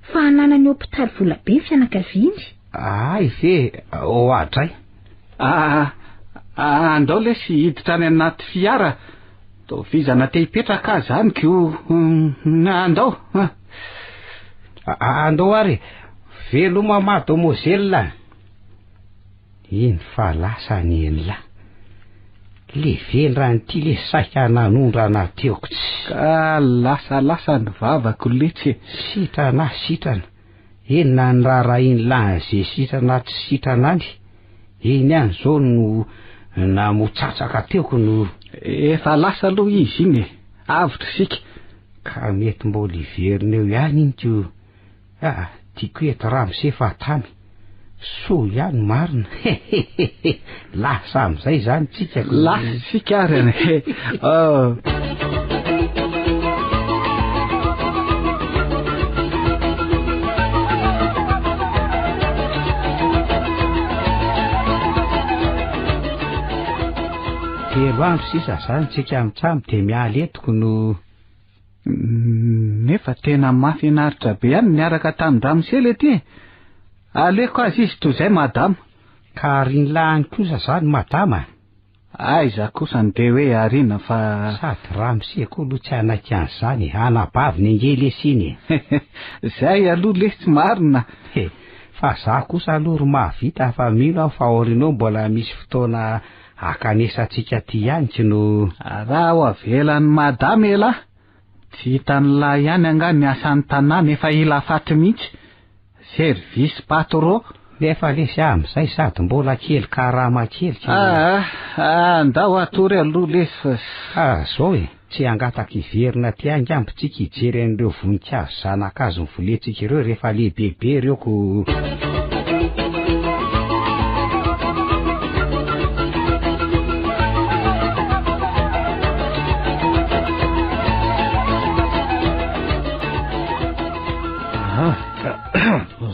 Fa ananany hopitaly vola be ny fianakaviany. Hay ve, oadray. Ah, andao lesy hiditra any anaty fiara. Toa vizana te hipetraka aho zany ko. Andao. Andao ary. Veloma mademoiselle. Iny fa lasa ny enlah. Le vendrany ty le saika nanondrana teoko tsy. Ka lasalasa ny vavako letsy e. Sitrana sitrana. Eny na ny raharahin'lah ze sitrana tsy sitrana any. Iny ihany zao no namotsatsaka teoko no. Efa lasa aloha izy iny e! Avotra isika. Ka mety mbola hiverina eo ihany iny ko ah, tiako eto ramose fa tamy. Soa ihany marina hehehehe lasa amizay zany tsika ko. Lasa isika ary an e! Oh. andro sisa zany tsika mitsam de miala etoko no. Nefa tena mahafinaritra be ihany niaraka tamin-dramose le ty e. Aleoko aza izy toy izay madama. Ka arin'lah any kosa zany madama? Aiza kosa ny de hoe arina fa. Sady ramose koa aloha tsy hanaiky an'izany e, anabaviny ange lesy iny e. Zay aloha lesy marina. He, fa za kosa aloha ry mahavita fa mino aho fa aoriana ao mbola misy fotoana hakanesantsika aty ihany ko no. Raha ho avelan'i madama elah, tsy hitan'lah ihany angaha ny asan'ny tanàna efa hila faty mihitsy. Service pas trop. Nefa lesy amin'izay sady mbola kely karama kely ka. Aa, andao hatory aloha lesy fa. Ka zao e, tsy hangataka hiverina aty angamba tsika hijery an'ireo voninkazo zanakazo novolentsika ireo rehefa lehibebe ireo ko.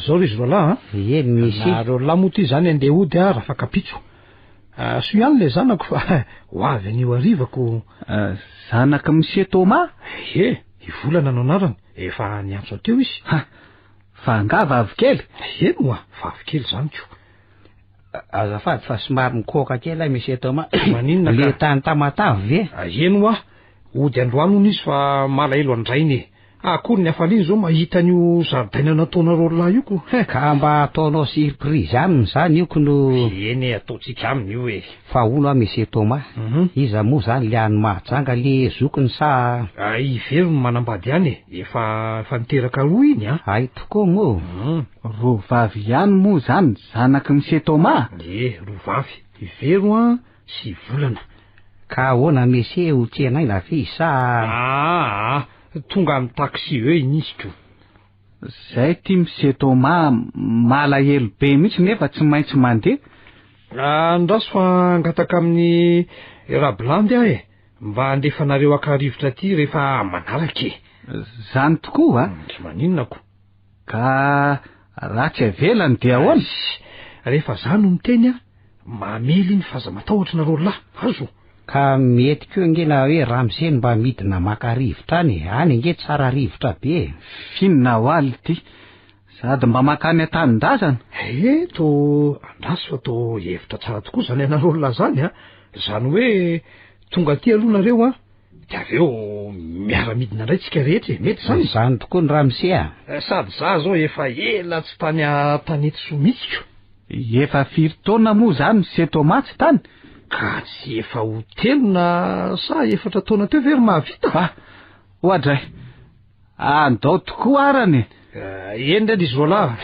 Zao ry izy roalahy a. Eny misy. Nareo lahy moa ty zany andeha hody a rafakapitso. Ah, soa ihany le zanako fa ho avy anio hariva ko. Ah, zanak'i Monsieur Thomas? Ie, i Volana no anarany. Efa niantso ahy teo izy. Ha, fa angaha vavikely? Eny moa, vavikely zany ko. Azafady fa somary mikohaka kely aho Monsieur Thomas. Maninona ka? Le tany Tamatave ve? Ah, eny hoa, hody androany hono izy fa malahelo an-drainy e. Akory ny hafaliany izao mahita an'io zaridaina nataonareo roalahy io ko he. Ka mba ataonao surprise aminy izany io ko no. Eny e, ataontsika aminy io e. Fa hono aho Monsieur Thomas, iza moa izany le any Mahajanga le zokiny sa. I Vero no manambady any e, efa efa niteraka roa iny an. Hay tokoa moa. Roa vavy ihany moa izany zanak'i Monsieur Thomas? Ie, roa vavy, i Vero an sy i Volana. Ka ahoana Monsieur ho tsenaina ve sa. Aa, tonga amin'ny taxi eo iny izy ko. Zay ty Monsieur Thomas malahelo be mihitsy nefa tsy maintsy mandeha. Andraso fa hangataka amin'i Rablandy aho e, mba handefa anareo haka rivotra aty rehefa manaraka e. Zany tokoa a? Tsy maninona ko. Ka raha tsy avelany dia ahoana? Rehefa za no miteny a, mamely iny fa aza matahotra nareo lahy, azo. Ka mety koa ange na hoe ramose no mba midina maka rivotra any e, any ange tsara rivotra be e. F'inona hoa lty? Sady mba mankany an-tanindrazana. He, to andraso fa to hevitra tsara tokoa zany anareo lahy zany a, zany hoe tonga aty aloha nareo a, Dia avy eo miara-midina indray tsika rehetra e, mety izany? Izany tokoa ny ramose a! Sady za zao efa ela tsy tany an-tanety soa mihitsy ko. Efa firy taona moa izany Monsieur Thomas tsy tany? Ka tsy efa ho telo na sa efatra taona teo ve ry mahavita? Ah! Oadray! Andao tokoa arany e! Eny re ry izy roalahy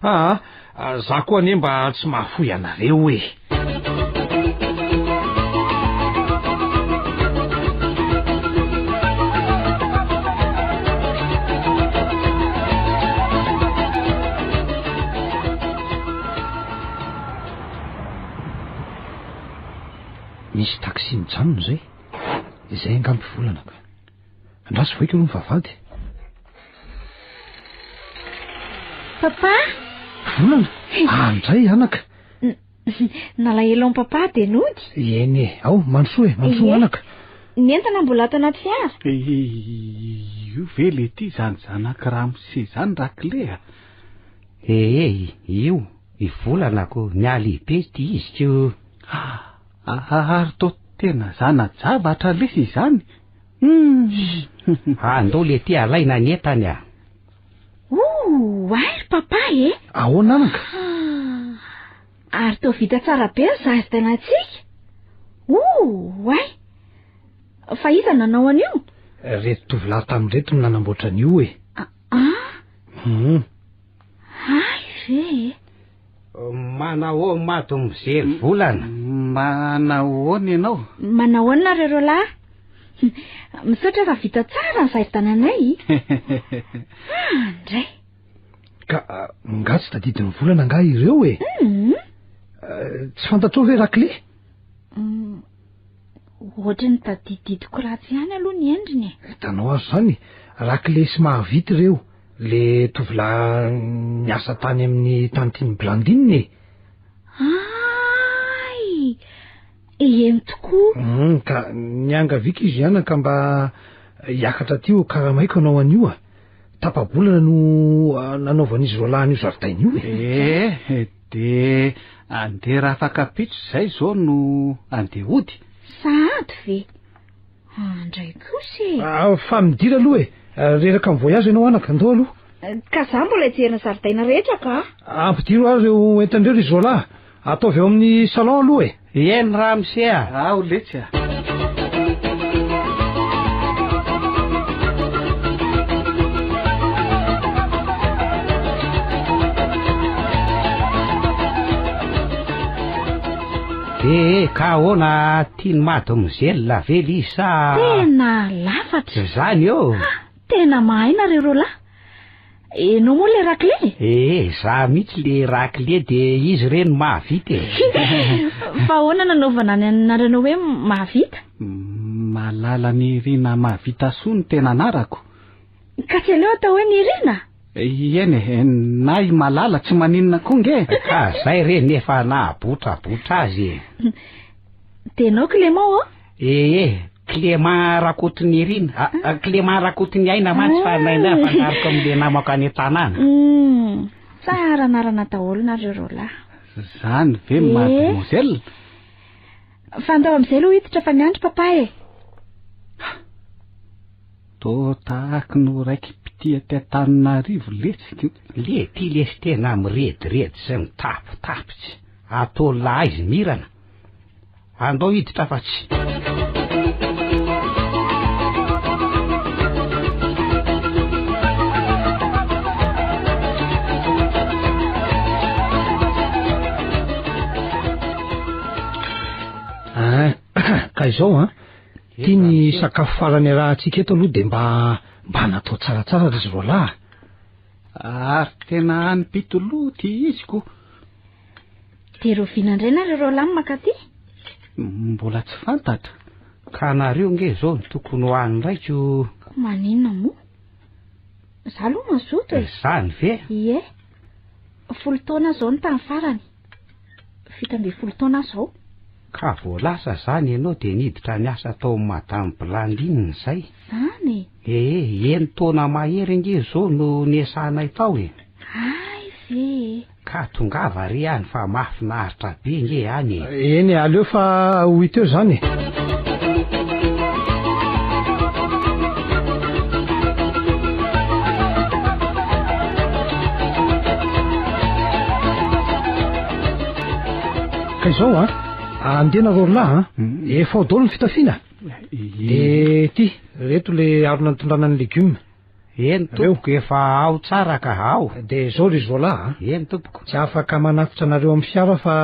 aa, za koa anie mba tsy mahafoy anareo e! Misy taxi mijanona izay, izay angamba volana ka. Andraso vaika aloha ny vavahady. Papa! Volana! Andray anaka! Nalahelo an'i papa dia nody. Eny e, ao, mandrosoa e, mandrosoa anaka. Ny entana mbola ato anaty fiara. Io ve le ty zany zanak'i ramose zany rakle a? Ee, io, i Volana ko, nihalehibe ity izy ko. Ary toa tena zana-javatra lesy izany. Humm. Andao letia alaina ny entany a. Ouh, ay ry papa e! Ahoana anaka? Ah, ary toa vita tsara be ny zaridainantsika. Ouh, ay! Fa iza no nanao an'io? Reto tovolahy tamin'ireto no nanamboatra an'io e. Ah, ah. Hum. Hay ve e! Manahoana mademoiselle Volana? Manahoana ianao? Manahoana nareo roalahy? Misaotra fa vita tsara ny zaridainanay. Ah, ndray. Ka nga tsy tadidin'ny Volana angaha ireo e? Tsy fantatrao ve Rakle? Ohatry ny tadididiko ratsy ihany aloha ny endriny e. Hitanao azy izany, Rakle sy Mahavita ireo. Le tovolahy niasa tany amin'ny tantine Blandine e! Hay! Eny tokoa. Hum, ka niangaviako izy anaka mba hiakatra aty ho karamaiko anao anio a. Tapa-bolana no nanaovan'izy roalahy an'io zaridaina io e. Eh, de andeha rafakapitso izay izao no andeha hody. Sahady ve? Andray kosa e. Ah, fa midira aloha e. Reraka amin'ny voyage ianao anaka, ndao aloha. Ka za mbola hijery ny zaridaina rehetra ka. Ampidiro ary ireo entan'ireo ry zoalahy. Ataovy eo amin'ny salon aloha e. Eny ramose a. Ao letsy a. Ee, ka ahoana tian'i mademoiselle ve le izy sa. Tena lafatra. Zany eo. Tena mahay nareo roalahy. Enao moa le rakle e? Ee, za mihitsy le rakle de izy re no mahavita e. Fa ahoana nanaovana ny anaranao hoe mahavita? Malala Nirina Mahavita Soa no tena anarako. Ka tsy aleo atao hoe Nirina? Eny e, na i Malala tsy maninona koa nge. Ka zay re nefa nahabotrabotra azy e. De enao Clément ô? Ee, Clément Rakotonirina, ah, ah, Clément Rakotoniaina mantsy fa nainay afangaroko amin'le namako any an-tanàna. Tsara anarana daholo nareo roalahy. Zany ve Eh. mademoiselle? Fa andao amin'izay aloha hiditra fa miandry papa e. Toa tahaky ny ho raiki-pitia aty Antananarivo letsy ko. Le ty lesy tena mirediredy sy mitapitapitsy, atao lahy izy mirana. Andao hiditra fa tsy. Ah, ka izao an, ty ny sakafo farany arahantsika eto aloha de mba mba natao tsaratsara ry izy roalahy. Ary tena hanim-pitoloha ty izy ko. Dia rahoviana indray nareo roalahy no mankaty? Mbola tsy fantatra. Ka nareo nge zao no tokony ho any indray ko. Maninona moa? Za aloha mazoto e. Zany ve? Ie. Folo taona zao no tamin'ny farany. 17 taona aho zao. Ka vao lasa zany ianao dia niditra niasa tao amin'i Madame Blandine zay. Zany e? Ee, enin-taona mahery ange zao no niasanay tao e. Hay ve e. Ka tongava re any fa mahafinaritra be nge any e. Eny e, aleo fa ho hita eo zany e. Ka izao an, andeha nareo ry lahy an, efa ao daholo ny fitafiana? De ty, reto le harona nitondrana ny legioma. Eny tompoko, efa ao tsara ka, ao. De zao ry zoalahy an. Eny tompoko. Tsy afaka manatitra anareo amin'ny fiara fa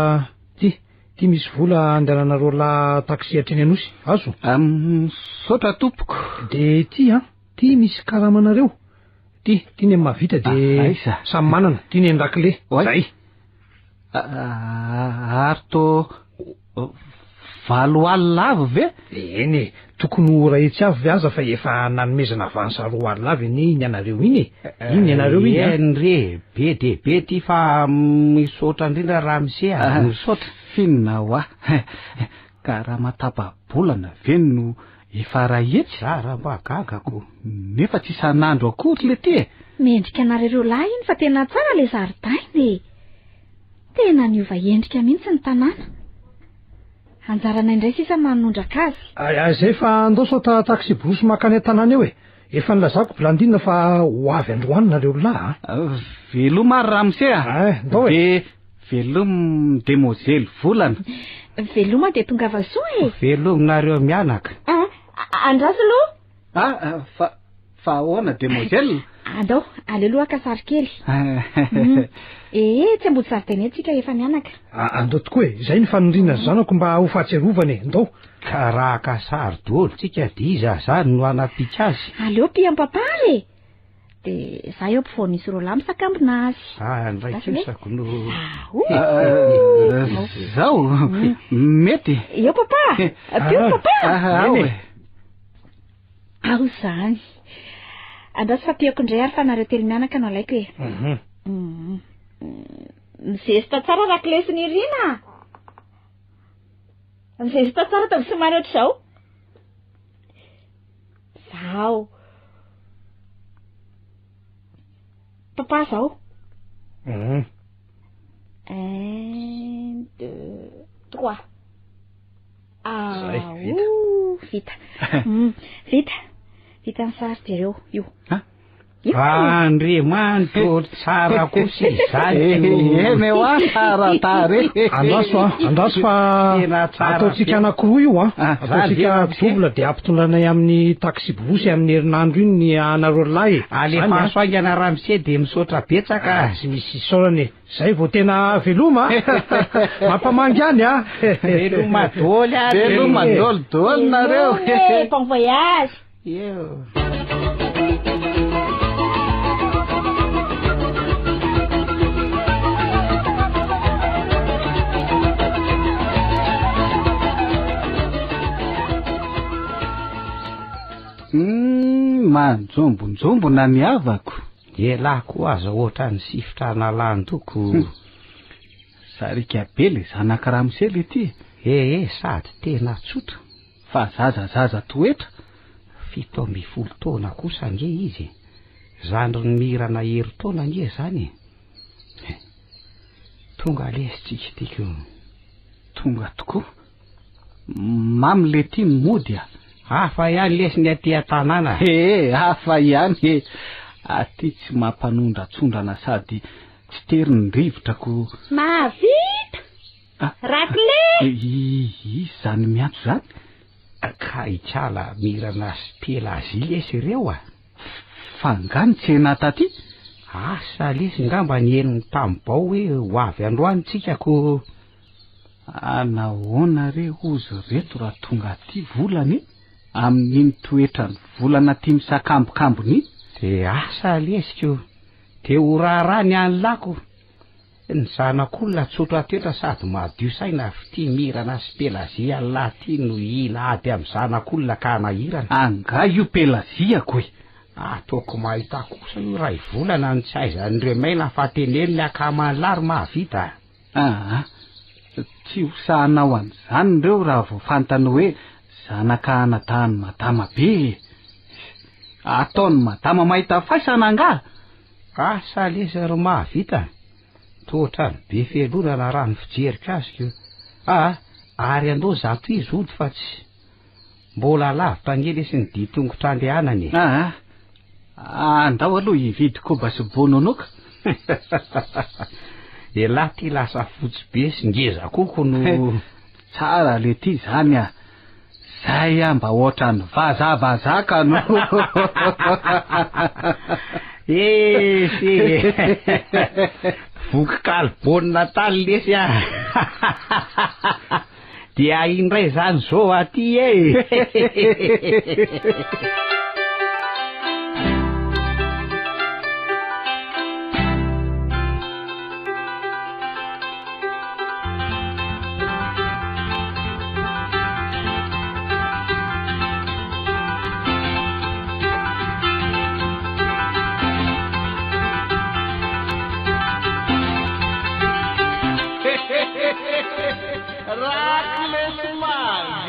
ty, ty misy vola andehananareo lahy taxi hatreny Anosy, azo? Misaotra tompoko. De ty an, ty misy karamanareo. Ty, ty ny an'i Mahavita de Aiza? samy manana, ty ny an'i Rakle. Zay. Ary tô 80 alina avy ve? Eny e, tokony ho iray hetsy avy ve aza fa efa nanomezana avance 20 alina avy anie iny anareo iny e. Iny anareo iny an. Eny re, be dia be ty fa misaotra indrindra ramose a, misaotra. F'inona hoa, karama tapa-bolana ve no efa 100 hetsy? Za raha mba gaga ko. Nefa tsy isan'andro akory le ty e. Mendrika anareo roa lahy iny fa tena tsara le zaridaina e. Tena niova endrika mihitsy ny tanàna. Anjaranay indray sisa manondraka azy. Ay, ay, zay fa andao sao ta taxi brousse mankany an-tanàna eo e. Efa nilazako Blandine fa ho avy androany nareo lahy a. Veloma ary ramose a. Ay, ndao e. De velom demoiselle Volana. Veloma dia tongava soa e. Velominareo mianaka. Ah, andraso aloha. Ah, fa fa ahoana demoiselle? Andao, aleo aloha haka sary kely. Ee, tsy ambody zaridaina eto tsika efa mianaka. Andao tokoa e, izay ny faniriana ny zanako mba ho fahatsiarovana e, ndao. Ka raha haka sary daholo tsika dia iza zany no hanapika azy? Aleo mpiam-papa ary e. Dia za eo ampovoan'izy roa lahy misakambina azy. Za indray kosa no. Zao mety. Eo papa, teo papa. Ao e. Ao izany. Andraso fa ampiako indray ary fa nareo telo mianaka no alaiko e. Mizesta tsara Raklesy Nirina. Mizesta tsara ataovy somary ohatr'izao. Zao. Papa zao. Un, deux, trois. Zay, vita. Aouh, vita. Vita. Vita ny sary jereo io. Io. Andriamanitro, tsara kosa izany. Eny hoa, tsara tarehy. Andraso a, andraso fa Tena tsara ataontsika be. anankiroa io a. Ah, Ataontsika zany ve? double dia ampitondranay amin'ny taxi-brousse amin'ny herinandro iny ny anareo lahy e. Zany, a. Alefaso haingana ramose dia misaotra betsaka. Ah, tsy misy isaorana e. Zay vao tena veloma a. Mampamangy any a. Veloma dôly ary. Veloma dôly dôly nareo. Veloma e, bon voyage. Eo. Manjombonjombona ny havako. Elah koa aza ohatran'ny sifotra analan-doko. Sarika be le zanaka ramose le ty. Ee, sady tena tsotra. Fa zazazaza toetra. 17 taona kosa ange izy. Zandrin'i Mirana herintaona ange zany e. Tonga lesy tsika tiako. Tonga tokoa. Mamy le ty ny mody a. Hafa ihany lesy ny aty an-tanàna. Ee, hafa ihany e. Aty tsy mampanondratsondrana sady tsy tery ny rivotra ko. Mahavita! Ah. Rakle! Iza zany miantso zany? Ka ikala Mirana sy Pelagie lesy ireo a. Fa nga ny tsena taty? Asa lesy ngamba ny henony tamin'ny bao hoe ho avy androany tsika ko. Anahoana re hozy reto raha tonga aty volana e? Amin'iny toetran'ny volana aty misakambokambona iny? De asa lesy ko. De ho raharaha ny an'ny lako. Ny zanak'olona tsotra toetra sady madio saina fitia Mirana sy Pelagie Allah ty no hila ady amin'ny zanak'olona ka hanahirana. Angaha io Pelagie-ko e? Ataoko mahita kosa io iray volana no tsy ahaizan'ireo maina fa teneno ny akaman'lah ry mahavita. Aa, tsy ho sahanao an'izany ireo raha vao fantany hoe zanaka anadahin'i madama be e! Ataon'i madama mahita faisana angaha? Asa lesy ry mahavita, toa ohatran'ny be fialonana raha ny fijeriko azy ko. Aa, ary andao zato izy hody fa tsy. Mbola lavitra ange lesy ny dia tongotra andehanana e. Aa, andao aloha hividy koba sy bononoka. Elah ty lasa fotsy be sy ngeza koko no. Tsara le ty zany a. Zay aho mba ohatran'ny vazavaza ka no. Esy e. Voky kaly bonne natale lesy a. Dia indray zany zao aty e. Raklesy mahavita.